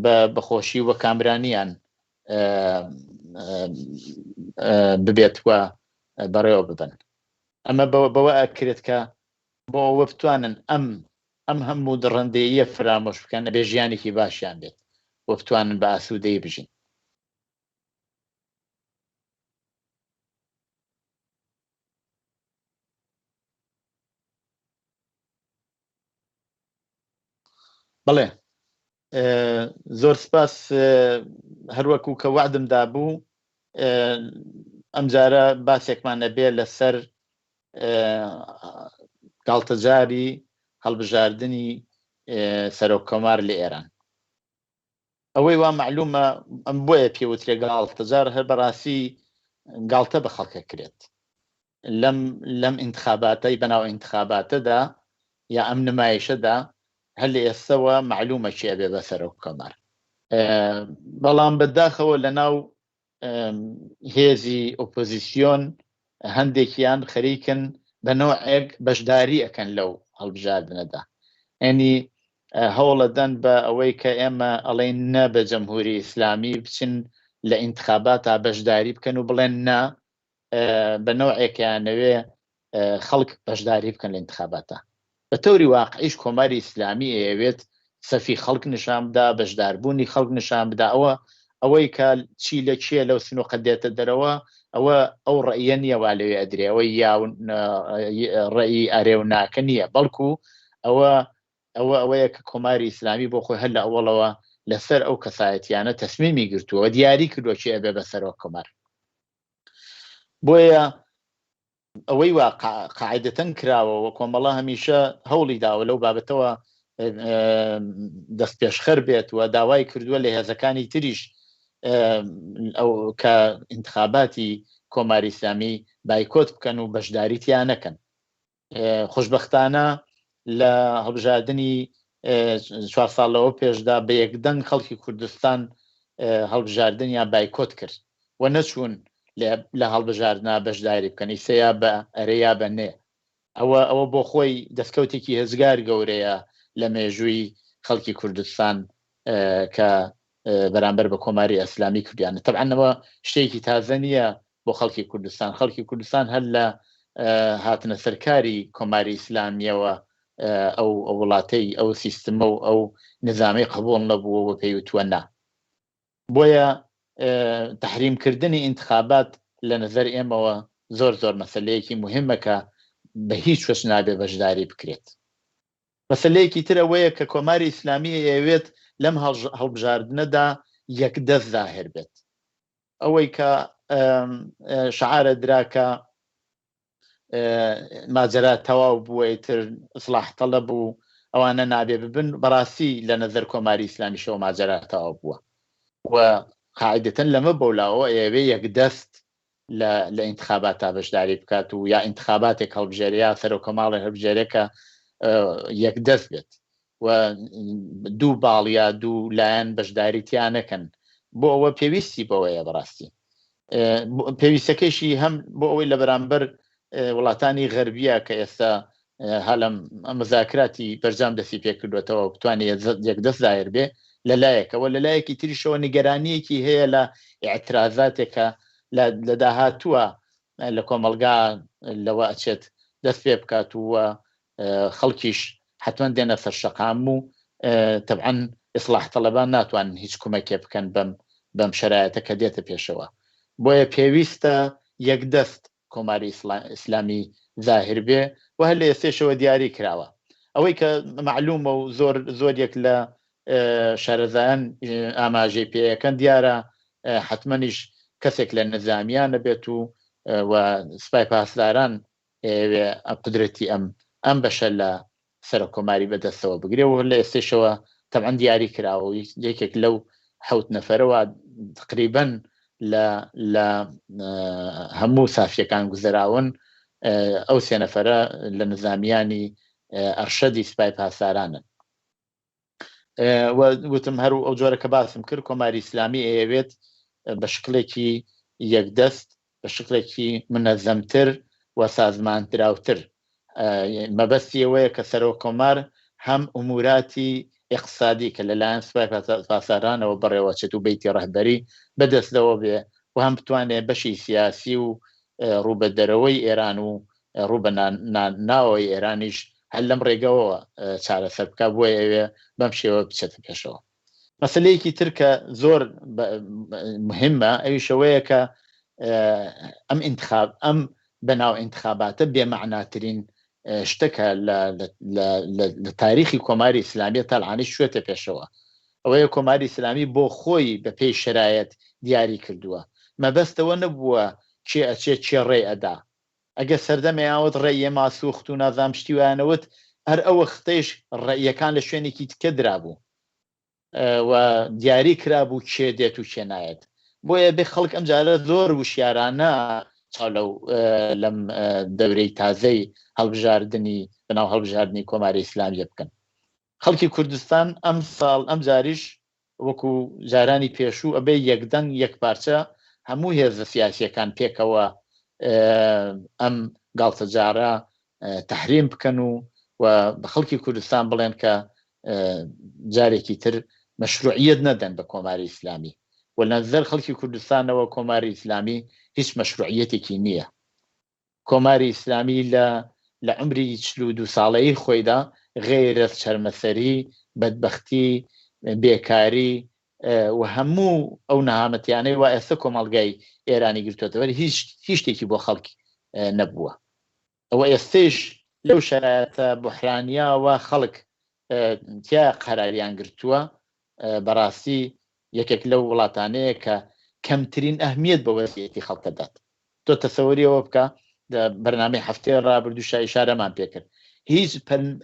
[SPEAKER 1] بە بەخۆشی و کامرانیان ببێت و بەڕێوە ببن. ئەمە بەوە ئەکرێت کە بۆ ئەوە بتوانن ئەم ئەم هەموو دڕندەییە فرامۆش بکەن ئەبێ ژیانێکی باشیان بێت و بتوانن بە ئاسوودەیی بژین. بەڵێ زۆر سپاس. هەروەکو کە وەعدم دابوو ئەمجارە باسێکمان ئەبێ لەسەر گاڵتەجاری هەڵبژاردنی سەرۆک کۆمار لە ئێران. ئەوەی وا مەعلومە ئەم بۆیە پێوترێ گاڵتەجار، هەر بەڕاستی گاڵتە بە خەڵکە کرێت لەم لەم ئینتخاباتەی بەناو ئینتخاباتەدا یا ئەم نمایشەدا. هەر لە ئێستەوە مەعلومە کێ ئەبێ بە سەرۆک کۆمار، بەڵام بەداخەوە لە ناو هێزی ئۆپۆزیسیۆن هەندێکیان خەریکن بە نەوعێک بەشداری ئەکەن لەو هەڵبژاردنەدا، ئەنی هەوڵەدەن بە ئەوەی کە ئێمە ئەڵێن نە بە جەمهوری ئیسلامی بچن لە ئینتخاباتا بەشداری بکەن و بڵێن نا، بە نەوعێکیانەوێ خەڵک بەشداری بکەن لە ئینتخاباتە. بە تەوری واقعیش کۆماری ئیسلامی ئەیەوێت سەفی خەڵک نیشان بدا، بەشداربوونی خەڵک نیشان بدا. ئەوە ئەوەی کە چی لە کێ لەو سنوقە دێتە دەرەوە ئەوە ئەو ڕەئیە نییە وا لەوێ ئەدرێ، ئەوەی یا ڕەئی ئەرێ و ناکە نییە، بەڵکو ئەوە ئەوە ئەوەیە کە کۆماری ئیسلامی بۆ خۆی هەر لە ئەوەڵەوە لەسەر ئەو کەسایەتیانە تەسمیمی گرتووە، دیاری کردووە کێ ئەبێ بە سەرۆک کۆمار. بۆیە ئەوەی وا قاعدەتەن کراوە و کۆمەڵە هەمیشە هەوڵی داوە لەو بابەتەوە دەست پێشخەر بێت و داوای کردووە لە هێزەکانی تریش ئەو کە ئینتخاباتی کۆماری ئیسلامی بایکۆت بکەن و بەشداری تیا نەکەن. خۆشبەختانە لە هەڵبژاردنی چوار ساڵ لەوە پێشدا بە یەکدەنگ خەڵکی کوردستان هەڵبژاردنیان بایکۆت کرد و نەچوون لە هەڵبژاردنا بەشداری بکەن، ئیسە یا بە ئەرێ یا بە نێ. ئەوە ئەوە بۆ خۆی دەستکەوتێکی هێزگار گەورەیە لە مێژووی خەڵکی کوردستان کە بەرامبەر بە کۆماری ئەسلامی کردیانە. تەبعەن ئەوە شتێکی تازە نییە بۆ خەڵکی کوردستان، خەڵکی کوردستان هەر لە هاتنە سەرکاری کۆماری ئیسلامیەوە ئەو وڵاتەی ئەو سیستمە و ئەو نظامی قبوڵ نەبووە و پێی وتووە نا. بۆیە تەحریم کردنی ئینتخابات لە نەزەر ئێمەوە زۆر زۆر مەسەلەیەکی موهیمە کە بە هیچ وەج نابێ بەشداری بکرێت. مەسەلەیەکی تر ئەوەیە کە کۆماری ئیسلامی ئەیەوێت لەم هەڵبژاردنەدا یەکدەست زاهر بێت. ئەوەی کە شعارە درا کە ماجەرا تەواو بووە ئیتر ئیسڵاح تەڵەب و ئەوانە نابێ ببن بەڕاستی لە نەزەر کۆماری ئیسلامیشەوە ماجەرا تەواو بووە و قاعدەتەن لەمە بەولاوە ئەیەوێ یەکدەست لە لە ئینتخابات تا بەشداری بکات و یا ئینتخاباتێک هەڵبژێرێ یا سەرۆکۆماڵێ هەڵبژێرێ کە یەکدەست بێت و دوو باڵ یا دوو لایەن بەشداری تیا نەکەن بۆ ئەوە پێویستی بەوەیە بەڕاستی پێویستەکەیشی هەم بۆ ئەوەی لە بەرامبەر وڵاتانی غەربیە کە ئێستا هەلم مزاکراتی بەرجام دەستی پێکردوێتەوە بتوانێت یەکدەست دایر بێ لەلایەکەوە لەلایەکی تریشەوە نیگەرانیەکی هەیە لە ئاعترازاتێکە لە داهاتووە لە کۆمەلگا لەوە ئەچێت دەست پێ بکات و خەڵکیش حەتمەن دێنە سەر شەقام و تەبعەن ئیسڵاح تەڵەبان ناتوانن هیچ کومەکێ بکەن بەم بەم شەرایەتە کە دێتە پێشەوە بۆیە پێویستە یەکدەست کۆماری ئیسلامی زاهر بێ و هەر لە ئێستێشەوە دیاری کراوە ئەوەی کە مەعلومە و زۆر زۆر یەک لە شارەزایان ئاماژەی پێیەکەن دیارە حەتمەنیش کەسێک لە نەزامیانە بێت و و سپای پاسداران ئەیەوێ قودرەتی ئەم ئەم بەشە لە سەرۆک کۆماری بەدەستەوە بگرێ و لە ئێستەیشەوە تەبعەن دیاری کراوە و یەکێک لەو حەوت نەفەرەوە تقریبەن لە لە هەموو سافیەکان گوزەراون ئەو سێ نەفەرە لە نزامیانی ئەرشەدی سپای پاسدارانن. وتم هەر ئەو جۆرە کە باسم کرد کۆماری ئیسلامی ئەیەوێت بە شکلێکی یەکدەست بە شکلێکی منەزەمتر و سازماندراوتر مەبەستی ئەوەیە کە سەرۆک کۆمار هەم ئوموراتی ئیقتسادی کە لەلایەن سوپای پاسدارانەوە بەڕێوەچێت و بەیتی ڕەهبەری بەدەستەوە بێ و هەم بتوانێت بەشی سیاسی و ڕووبەدەرەوەی ئێران و ڕوو بە ناوەوەی ئێرانیش هەر لەم ڕێگەوە چارەسەر بکە بۆیە ئەوێ بەم شێوە بچێتە پێشەوە. مەسلەیەکی تر کە زۆر مهمە ئەویشەوەیە کە ئەم انتخاب ئەم بەناو انتخاباتە بێمەعناترین شتەکە لە تاریخی کۆماری ئیسلامیە تالعانی شوێتە پێشەوە ئەوەیە کۆماری ئیسلامی بۆ خۆی بە پێی شرایەت دیاری کردووە مەبەستەوە نەبووە کێ ئەچێ کێ ڕێ ئەدا ئەگەر سەردەمێ ئاوت ڕێیە ماسوخت و نازانم شتی وایان ئەوت هەر ئەو وەختەیش ڕێیەکان لە شوێنێکی تکە درابوو و دیاری کرابوو کێ دێت و کێ نایەت بۆیە بێ خەڵک ئەم جارە زۆر وشیارانە چاو لەو لەم دەورەی تازەی هەڵبژاردنی بەناو هەڵبژاردنی کۆماری ئیسلامیە بکەن خەڵکی کوردستان ئەم ساڵ ئەم جاریش وەکو جارانی پێشوو ئەبێ یەکدەنگ یەکپارچە هەموو هێزە سیاسیەکان پێکەوە ئەم گاڵتەجاڕە تەحریم بکەن و و بە خەڵکی کوردستان بڵێن کە جارێکی تر مەشروعیەت نەدەن بە کۆماری ئیسلامی و لە نەزەر خەڵکی کوردستانەوە کۆماری ئیسلامی هیچ مەشروعیەتێکی نییە. کۆماری ئیسلامی لە لە عومری 42 ساڵەیی خۆیدا غەیرەز چەرمەسەری، بەدبەختی، بێکاری و هەموو ئەو نەهامەتیانەی وا ئێستا کۆمەڵگای ئێرانی گرتووەتەوە هیچ هیچ شتێکی بۆ خەڵک نەبووە. ئەوە ئێستەیش لەو شەرایەتە بوحرانییە وا خەڵک تیا قەراریان گرتووە بەڕاستی یەکێک لەو وڵاتانەیە کە کەمترین ئەهمیەت بە وەزعیەتی خەڵک دەدات. تۆ تەسەوری ئەوە بکە لە بەرنامەی هەفتەی ڕابردووشا ئیشارەمان پێکرد هیچ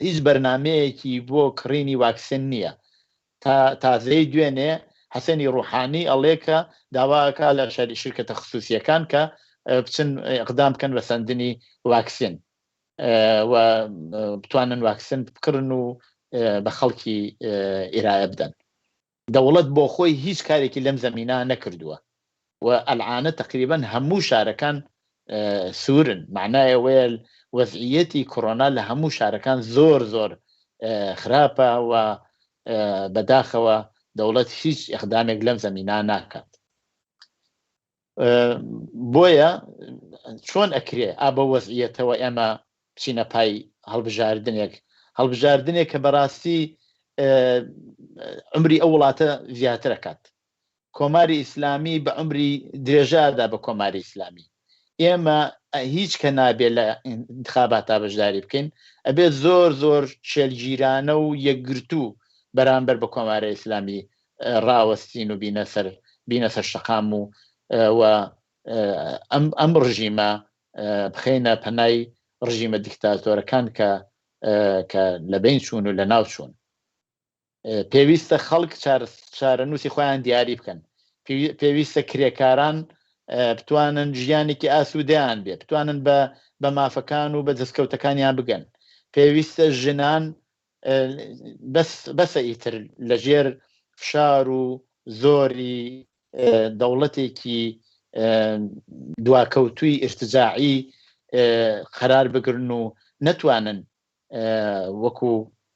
[SPEAKER 1] هیچ بەرنامەیەکی بۆ کڕینی واکسن نییە تا تازەی دوێنێ حەسەنی ڕوحانی ئەڵێ کە داواکە لە شەری شرکەتە خسوسیەکان کە بچن اقدام بکەن بە سەندنی واکسن و بتوانن واکسن بکڕن و بە خەڵکی ئیرایە بدەن. دەوڵەت بۆ خۆی هیچ کارێکی لەم زەمینە نەکردووە و ئەلعانە تەقریبەن هەموو شارەکان سوورن، مەعنای ئەوەیە وەزعییەتی کۆرۆنا لە هەموو شارەکان زۆر زۆر خراپە و بەداخەوە دەوڵەت هیچ ئیقدامێک لەم زەمینە ناکات. بۆیە چۆن ئەکرێ ئا بەو وەزعیەتەوە ئێمە بچینە پای هەڵبژاردنێک هەڵبژاردنێک کە بەڕاستی عمری ئەو وڵاتە زیاترەکات. کۆماری ئیسلامی بە عومری درێژەدا بە کۆماری ئیسلامی. ئێمە هیچ کە نابێ لە ئینتخاباتا بەشداری بکەین، ئەبێ زۆر زۆر شێلگیرانە و یەکگرتوو بەرامبەر بە کۆماری ئیسلامی ڕاوەستین و بینە سەر بینە سەر شەقام و و ئەم ئەم ڕژیمە بخەینە پەنای ڕژیمە دیکتاتۆرەکان کە کە لە بین چوون و لە ناو چوون. پێویستە خەڵک چارەنووسی خۆیان دیاری بکەن، پێویستە کرێکاران بتوانن ژیانێکی ئاسوودەیان بێ، بتوانن بە بە مافەکان و بە دەستکەوتەکانیان بگەن. پێویستە ژنان بەس بەسە ئیتر لەژێر فشار و زۆری دەوڵەتێکی دواکەوتووی ئیرتجاعی قەرار بگرن و نەتوانن وەکو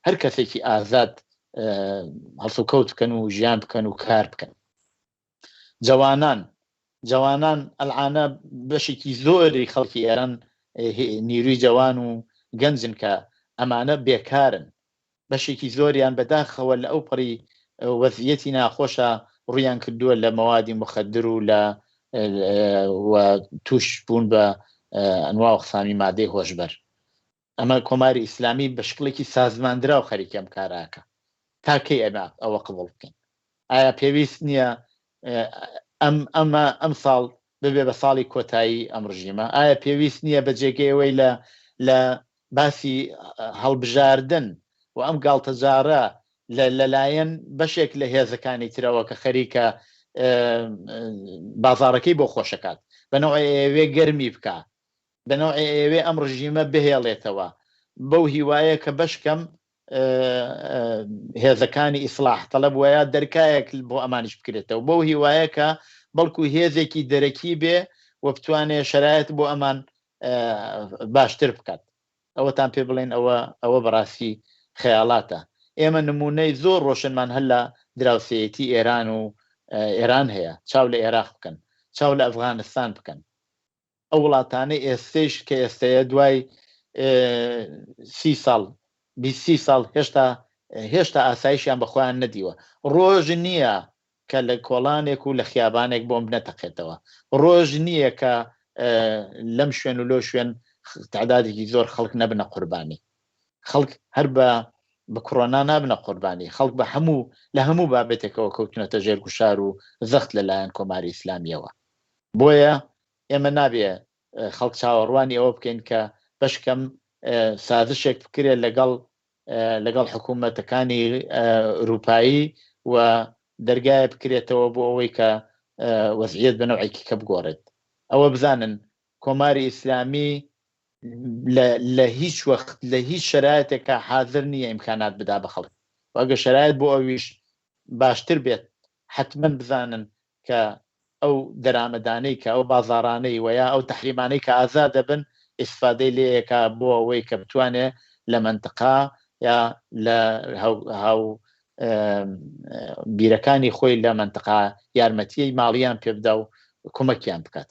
[SPEAKER 1] هەر کەسێکی ئازاد هەڵسوکەوت بکەن و ژیان بکەن و کار بکەن. جەوانان جەوانان ئەلعانە بەشێکی زۆری خەڵکی ئێران نیروی جەوان و گەنجن کە ئەمانە بێکارن، بەشێکی زۆریان بەداخەوە لە ئەو پەڕی وەزعیەتی ناخۆشە ڕوویان کردووە لە مەوادی مخدر و لە و توش بوون بە ئەنوا و قسامی مادەی هۆشبەر. ئەمە کۆماری ئیسلامی بە شکڵێکی سازماندراو خەریکی ئەم کارە ئەکا. تا کەی ئەمە ئەوە قبوڵ بکەین؟ ئایا پێویست نییە ئەم ئەمە ئەمساڵ ببێ بە ساڵی کۆتایی ئەم ڕژیمە؟ ئایا پێویست نییە بە جێگەی ئەوەی لە لە باسی هەڵبژاردن و ئەم گاڵتەجاڕە لە لەلایەن بەشێک لە هێزەکانی ترەوە کە خەریکە بازاڕەکەی بۆ خۆشەکات بە نەوعێ ئەیەوێ گەرمی بکا بە نەوعێ ئەیەوێ ئەم ڕژیمە بهێڵێتەوە بەو هیوایە کە بەشکەم هێزەکانی ئیسڵاح تەڵەب وەیا دەرکایەک بۆ ئەمانیش بکرێتەوە بەو هیوایە کە بەڵکو هێزێکی دەرەکی بێ و بتوانێ شەرایەت بۆ ئەمان باشتر بکات. ئەوەتان پێ بڵێن ئەوە ئەوە بەڕاستی خەیاڵاتە. ئێمە نمونەی زۆر ڕۆشنمان هەر لە دراوسێیەتی ئێران و ئێران هەیە. چاو لە ئێراق بکەن، چاو لە ئەفغانستان بکەن. ئەو وڵاتانەی ئێستەیش کە ئێستەیە دوای سی ساڵ بیست سی ساڵ هێشتا هێشتا ئاسایشیان بە خۆیان نەدیوە. ڕۆژ نییە کە لە کۆڵانێک و لە خیابانێک بۆمب نەتەقێتەوە. ڕۆژ نییە کە لەم شوێن و لەو شوێن تعدادێکی زۆر خەڵک نەبنە قوربانی. خەڵک هەر بە بە کڕۆنا نابنە قوربانی، خەڵک بە هەموو لە هەموو بابەتێکەوە کەوتونەتە ژێر گوشار و زەخت لە لایەن کۆماری ئیسلامییەوە. بۆیە ئێمە نابێ خەڵک چاوەڕوانی ئەوە بکەین کە بەشکەم سازشێک بکرێت لەگەڵ لەگەڵ حکوومەتەکانی ئەوروپایی و دەرگایە بکرێتەوە بۆ ئەوەی کە وەزعیەت بە نەوعێکی کە بگۆڕێت. ئەوە بزانن کۆماری ئیسلامی لە هیچ وەخت لە هیچ شەرایەتێکا حازر نییە ئیمکانات بدا بە خەڵک و ئەگەر شەرایەت بۆ ئەویش باشتر بێت حەتمەن بزانن کە ئەو دەرامەدانەی کە ئەو بازاڕانەی وە یا ئەو تەحریمانەی کە ئازاد دەبن ئیسفادەی لێ ئەکا بۆ ئەوەی کە بتوانێ لە مەنتقە یا لە هاو بیرەکانی خۆی لە مەنتقە یارمەتیی ماڵیان پێ بدا و کومەکیان بکات.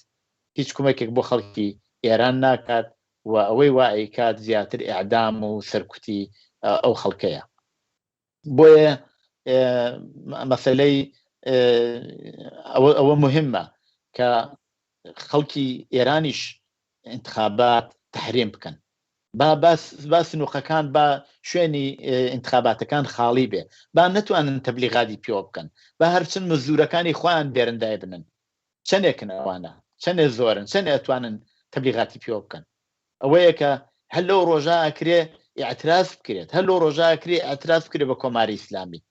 [SPEAKER 1] هیچ کومەکێک بۆ خەڵکی ئێران ناکات و ئەوەی وا ئەیکات زیاتر ئێعدام و سەرکوتی ئەو خەڵکەیە. بۆیە مەسەلەی ئەوە مهمە کە خەڵکی ئێرانیش انتخابات تحریم بکەن با با سنوقەکان با شوێنی انتخاباتەکان خاڵی بێ با نەتوانن تەبلیغاتی پێوە بکەن با هەرچن مزدورەکانی خۆیان بێرن دایبنن چەندێکن ئەوانە چەندێ زۆرن چەندێ ئەتوانن تەبلیغاتی پێوە بکەن ئەوەیە کە هەر لەو ڕۆژە ئەکرێ ئیعتراز بکرێت، هەر لەو ڕۆژە ئەکرێ ئیعتراز بکرێت بە کۆماری ئیسلامی.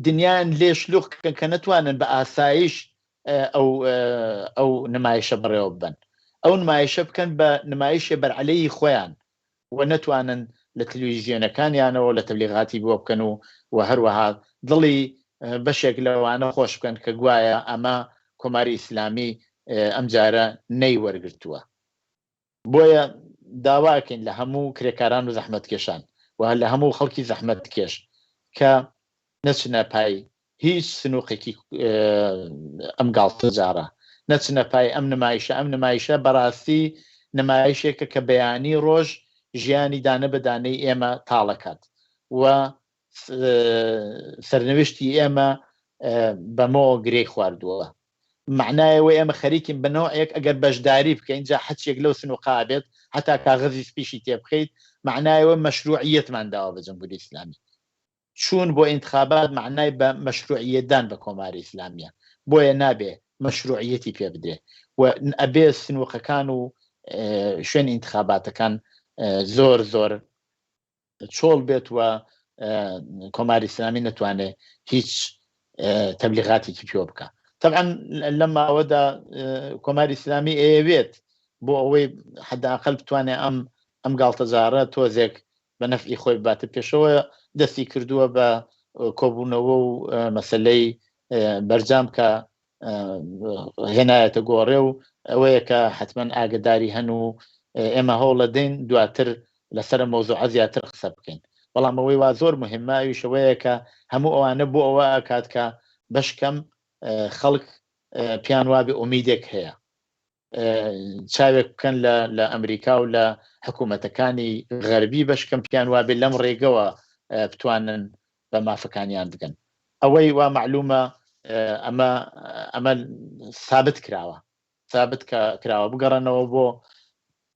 [SPEAKER 1] دنیایان لێ شلوغ کەن کە نەتوانن بە ئاسایش ئەو ئەو نمایشە بەڕێوە ببەن. ئەو نمایشە بکەن بە نمایشێ بەرعەلەیی خۆیان و نەتوانن لە تلویزیۆنەکانیانەوە لە تەبلیغاتی بۆ بکەن و و هەروەها دڵی بەشێک لەوانە خۆش بکەن کە گوایە ئەمە کۆماری ئیسلامی ئەمجارە نەیوەرگرتووە. بۆیە داواکەین لە هەموو کرێکاران و زەحمەتکێشان و لە هەموو خەڵکی زەحمەتکێش کە نەچنە پای هیچ سنوقێکی ئەم گاڵتەجاڕە، نەچنە پای ئەم نمایشە، ئەم نمایشە بەڕاستی نمایشێکە کە بەیانی ڕۆژ ژیانی دانە بە دانەی ئێمە تاڵەکات و سەرنوشتی ئێمە بەمەوە گرێی خواردووە. مەعنای ئەوەی ئێمە خەریکین بە نەوعێک ئەگەر بەشداری بکەین جا حەچێک لەو سنوقا بێت هەتا کاغەزی سپیشی تێ بخەیت مەعنای ئەوە مەشروعیەتمان داوە بە جمهوری ئیسلامی. چوون بۆ ئینتخابات مەعنای بە مەشروعیەتدان بە کۆماری ئیسلامیە بۆیە نابێ مەشروعیەتی پێ بدرێ و ئەبێ سنوقەکان و شوێنی ئینتخاباتەکان زۆر زۆر چۆڵ بێت و کۆماری ئیسلامی نەتوانێت هیچ تەبلیغاتێکی پێوە بکە طبعا لەم ماوەدا کۆماری ئیسلامی ئەیەوێت بۆ ئەوەی حداقل بتوانێت ئەم ئەم گاڵتەجارە تۆزێک بە نەفعی خۆی بباتە پێشەوە دەستی کردووە بە کۆبوونەوە و مەسلەی بەرجام کە هێنایەتە گۆڕێ و ئەوەیە کە حتمما ئاگداری هەن و ئێمە هەوڵە دەین دواتر لەسەر مەوزوعە زیاتر قسە بکەین بەڵام ئەوەی وا زۆر مهمە ئەویش ئەوەیە کە هەموو ئەوانە بۆ ئەوە ئەکات کە بەشکەم خەڵک پیان وابێ ئومیدێک هەیە چاوێک بکەن لە لە ئەمریکا و لە حکوومەتەکانی غەربی بەشکەم پیان وابێ لەم ڕێگەوە بتوانن بە مافەکانیان بگەن ئەوەی وا معلومە ئەمە ئەمە سابت کراوە سابت کراوە بگەڕنەوە بۆ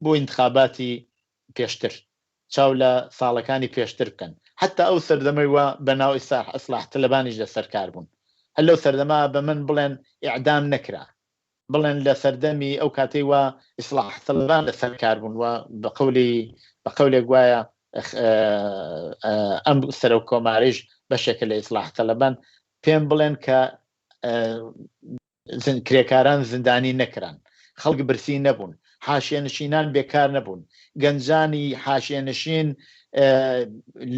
[SPEAKER 1] بۆ انتخاباتی پێشتر چاو لە ساڵەکانی پێشتر بکەن حتا ئەو سەردەمەی وا بە ناو ئیسلاح تەلەبانیش لەسەر کار بوون هەر لەو سەردەما بە من بڵێن ئیعدام نەکرا بڵێن لە سەردەمی ئەو کاتەی وا ئیسلاح تەلەبان لەسەر کار بوون و بە قەولی بە قەولێک گوایە ئەم سەرۆک کۆماریش بەشێکە لە ئیسلاح تەلەبان پێم بڵێن کە کرێکاران زیندانی نەکران، خەڵک برسی نەبوون، حاشیەنشینان بێکار نەبوون، گەنجانی حاشیەنشین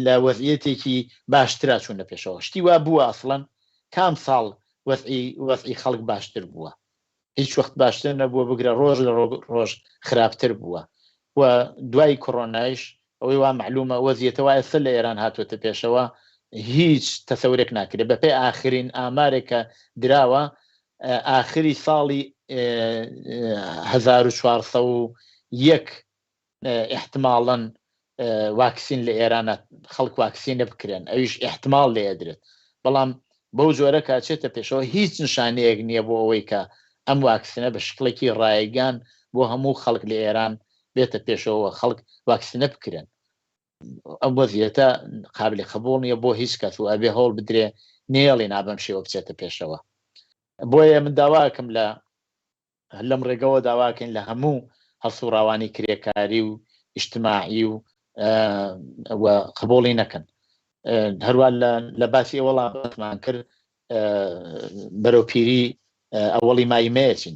[SPEAKER 1] لە وەزعیەتێکی باشترا چوونە پێشەوە. شتی وا بووە ئەسڵەن؟ کام ساڵ وەزعی وەزعی خەڵک باشتر بووە؟ هیچ وەخت باشتر نەبووە، بگرە ڕۆژ لە ڕۆژ خراپتر بووە و دوای کۆرۆنایش ئەوەی وا مەعلومە وەزیەتە وا ئێستا لە ئێران هاتووەتە پێشەوە هیچ تەسەورێک ناکرێت بەپێی ئاخرین ئامارێک کە دراوە ئاخری ساڵی 1401 احتماڵەن واکسین لە ئێرانە خەڵک واکسینە بکرێن ئەویش احتمال لێ ئەدرێت بەڵام بەو جۆرە کاچێتە پێشەوە هیچ نیشانەیەک نییە بۆ ئەوەی کە ئەم واکسینە بە شکڵێکی ڕایگان بۆ هەموو خەڵک لە ئێران بێتە پێشەوە خەڵک واکسینە بکرێن ئەم وەزیەتە قابلی قبوڵ نییە بۆ هیچ کەس و ئەبێ هەوڵ بدرێ نێڵی نابەم شێوە بچێتە پێشەوە بۆیە من داواکەم لە لەم ڕێگەوە داواکەین لە هەموو هەڵسوڕاوانی کرێکاری و ئیجتماعی و و قبوڵی نەکەن هەروە لە باسی ئەوەڵا باسمان کرد بەرەو پیری ئەوەڵی مای مەیەچین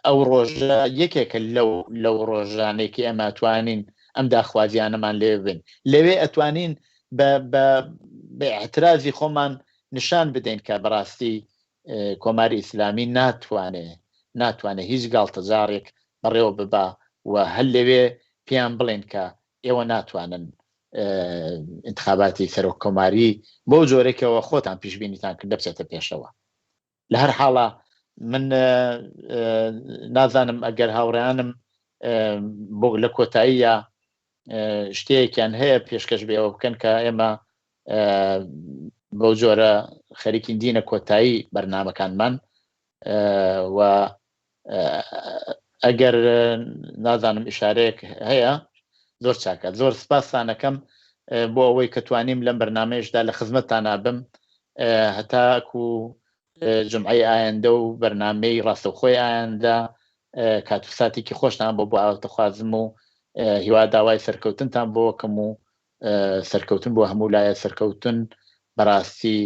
[SPEAKER 1] ئەو ڕۆژە یەکێکە لەو لەو ڕۆژانێک کە ئێمە توانین ئەم داخوازیانەمان لێ بن لەوێ ئەتوانین بە اعترازی خۆمان نیشان بدەین کە بەڕاستی کۆماری ئیسلامی ناتوانێ ناتوانێ هیچ گاڵتەجاڕێک بەڕێوە ببا و هەر لەوێ پێیان بڵێن کە ئێوە ناتوانن ئینتخاباتی سەرۆک کۆماری بەو جۆرێکەوە خۆتان پیشبینیتان کردە بچێتە پێشەوە. لە هەر حاڵا من نازانم ئەگەر هاوڕێیانم بۆ لە کۆتاییە شتەیەکیان هەیە پێشکەش بێەوە بکەن کە ئێمە بەو جۆرە خەریکین دینە کۆتایی بەرنمەکانمان و ئەگەر نازانم ئشارەیەک هەیە زۆر چاکە زۆر سپاسانەکەم بۆ ئەوەی کە توانیم لەم بەرنمەیەشدا لە خزمەتتانە بم هەتاکو جمعەی ئایندە و بەرنمەی ڕاستەوخۆی ئایندە کات و ساتێکی خۆشتان بۆ بۆ ئاواتەخوازم و هیوا داوای سەرکەوتنتان بۆکەم و سەرکەوتن بۆ هەموو لایە سەرکەوتن بەڕاستی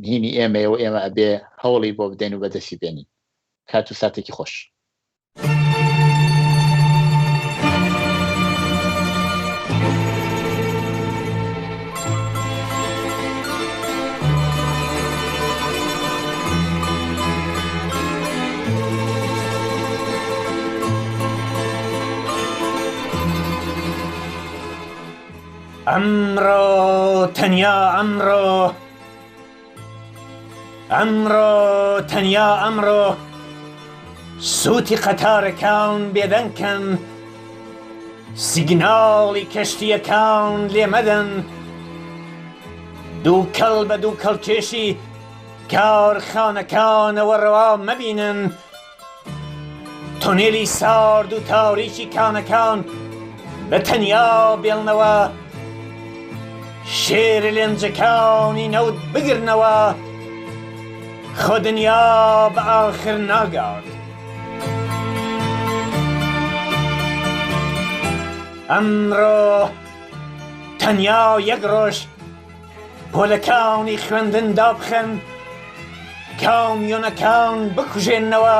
[SPEAKER 1] هینی ئێمەیە و ئێمە ئەبێ هەوڵی بۆ بدەین و بەدەستی بێنین کات و ساتێکی خۆش.
[SPEAKER 4] ئەمڕۆ تەنیا ئەمڕۆ ئەمڕۆ تەنیا ئەمڕۆ سووتی قەتارەکان بێدەنگ کەن سیگناڵی کەشتییەکان لێ مەدەن دووکەڵ بە دووکەڵکێشی. کارخانەکانەوە ڕەوا مەبینن، تونێلی سارد و تاریکی کانەکان بە تەنیا بێڵنەوە، شێرە لێنجەکانی نەوت بگرنەوە، خۆ دنیا بە ئاخر ناگات. ئەمڕۆ تەنیا یەک ڕۆژ پۆلەکانی خوێندن دابخەن، کامیۆنەکان بکوژێننەوە،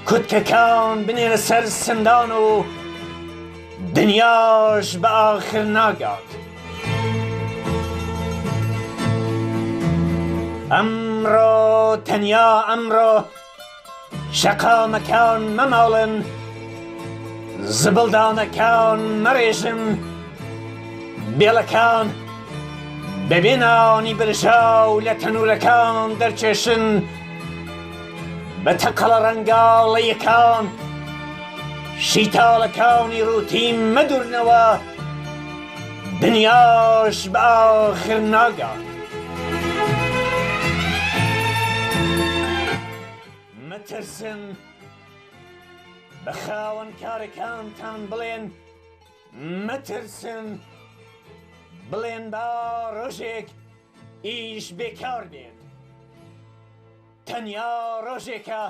[SPEAKER 4] کوتکەکان بنێنە سەر سندان و دنیاش بە ئاخر ناگات. ئەمڕۆ تەنیا ئەمڕۆ شەقامەکان مەماڵن، زبڵدانەکان مەڕێژن، بێڵەکان بەبێ نانی برژاو لە تەنورەکان دەرکێشن، بە تەقەڵە ڕەنگاڵەیەکان شیتاڵەکانی ڕووتی مەدورنەوە، دنیاش بە ئاخر ناگات. مەترسن، بە خاوەن کارەکانتان بڵێن مەترسن، بڵێن با ڕۆژێک ئیش بێکار بێت. تەنیا ڕۆژێکە،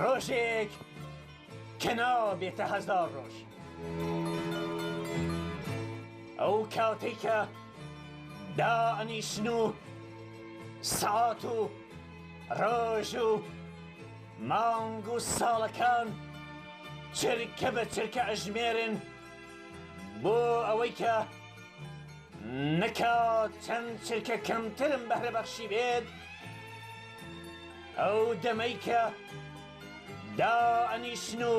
[SPEAKER 4] ڕۆژێک کە نابێتە هەزار ڕۆژ. ئەو کاتەی کە دائەنیشن و سەعات و ڕۆژ و مانگ و ساڵەکان چرکە بە چرکە ئەژمێرن بۆ ئەوەی کە نەکا چەند چرکە کەمترم بەهرە بەخشی بێت، ئەو دەمەی کە دائەنیشن و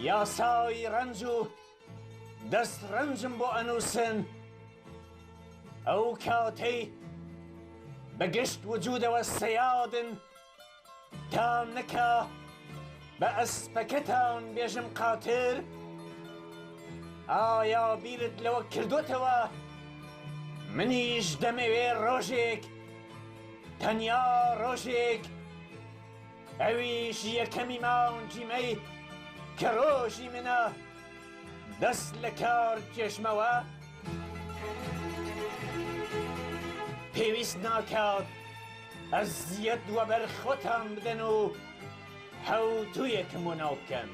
[SPEAKER 4] یاسای ڕەنج و دەست ڕەنجم بۆ ئەنووسن، ئەو کاتەی بە گشت وجودەوە سەیادن تا نەکا بە ئەسپەکەتان بێژم قاتر، ئایا بیرت لەوە کردۆتەوە منیش دەمەوێ ڕۆژێک، تەنیا ڕۆژێک، ئەویش یەکەمی مانگی مەی کە ڕۆژی منە، دەست لە کار بکێشمەوە؟ پێویست ناکات ئەزیەت وەبەر خۆتان بدەن و حەوتوویەکم وەناو بکەن.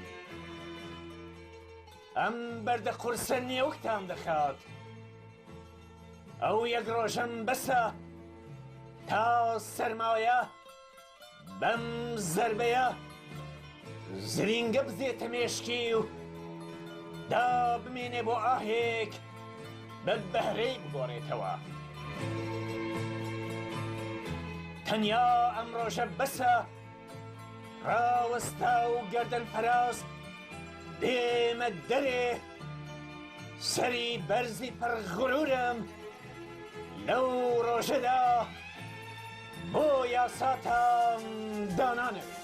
[SPEAKER 4] ئەم بەردە قورسە نێوکتان دەخات. ئەو یەک ڕۆژەم بەسە تا سەرمایە بەم زەربەیە زرینگە بزێتە مێشکی و دا بمێنێ بۆ ئاهێک بە بەهرەی بگۆڕێتەوە. تەنیا ئەم ڕۆژە بەسە ڕاوەستا و گەردەن فەراز بێمە دەرێ سەری بەرزی پڕ غرورم لەو ڕۆژەدا بۆ یاساتان دانانەوێ.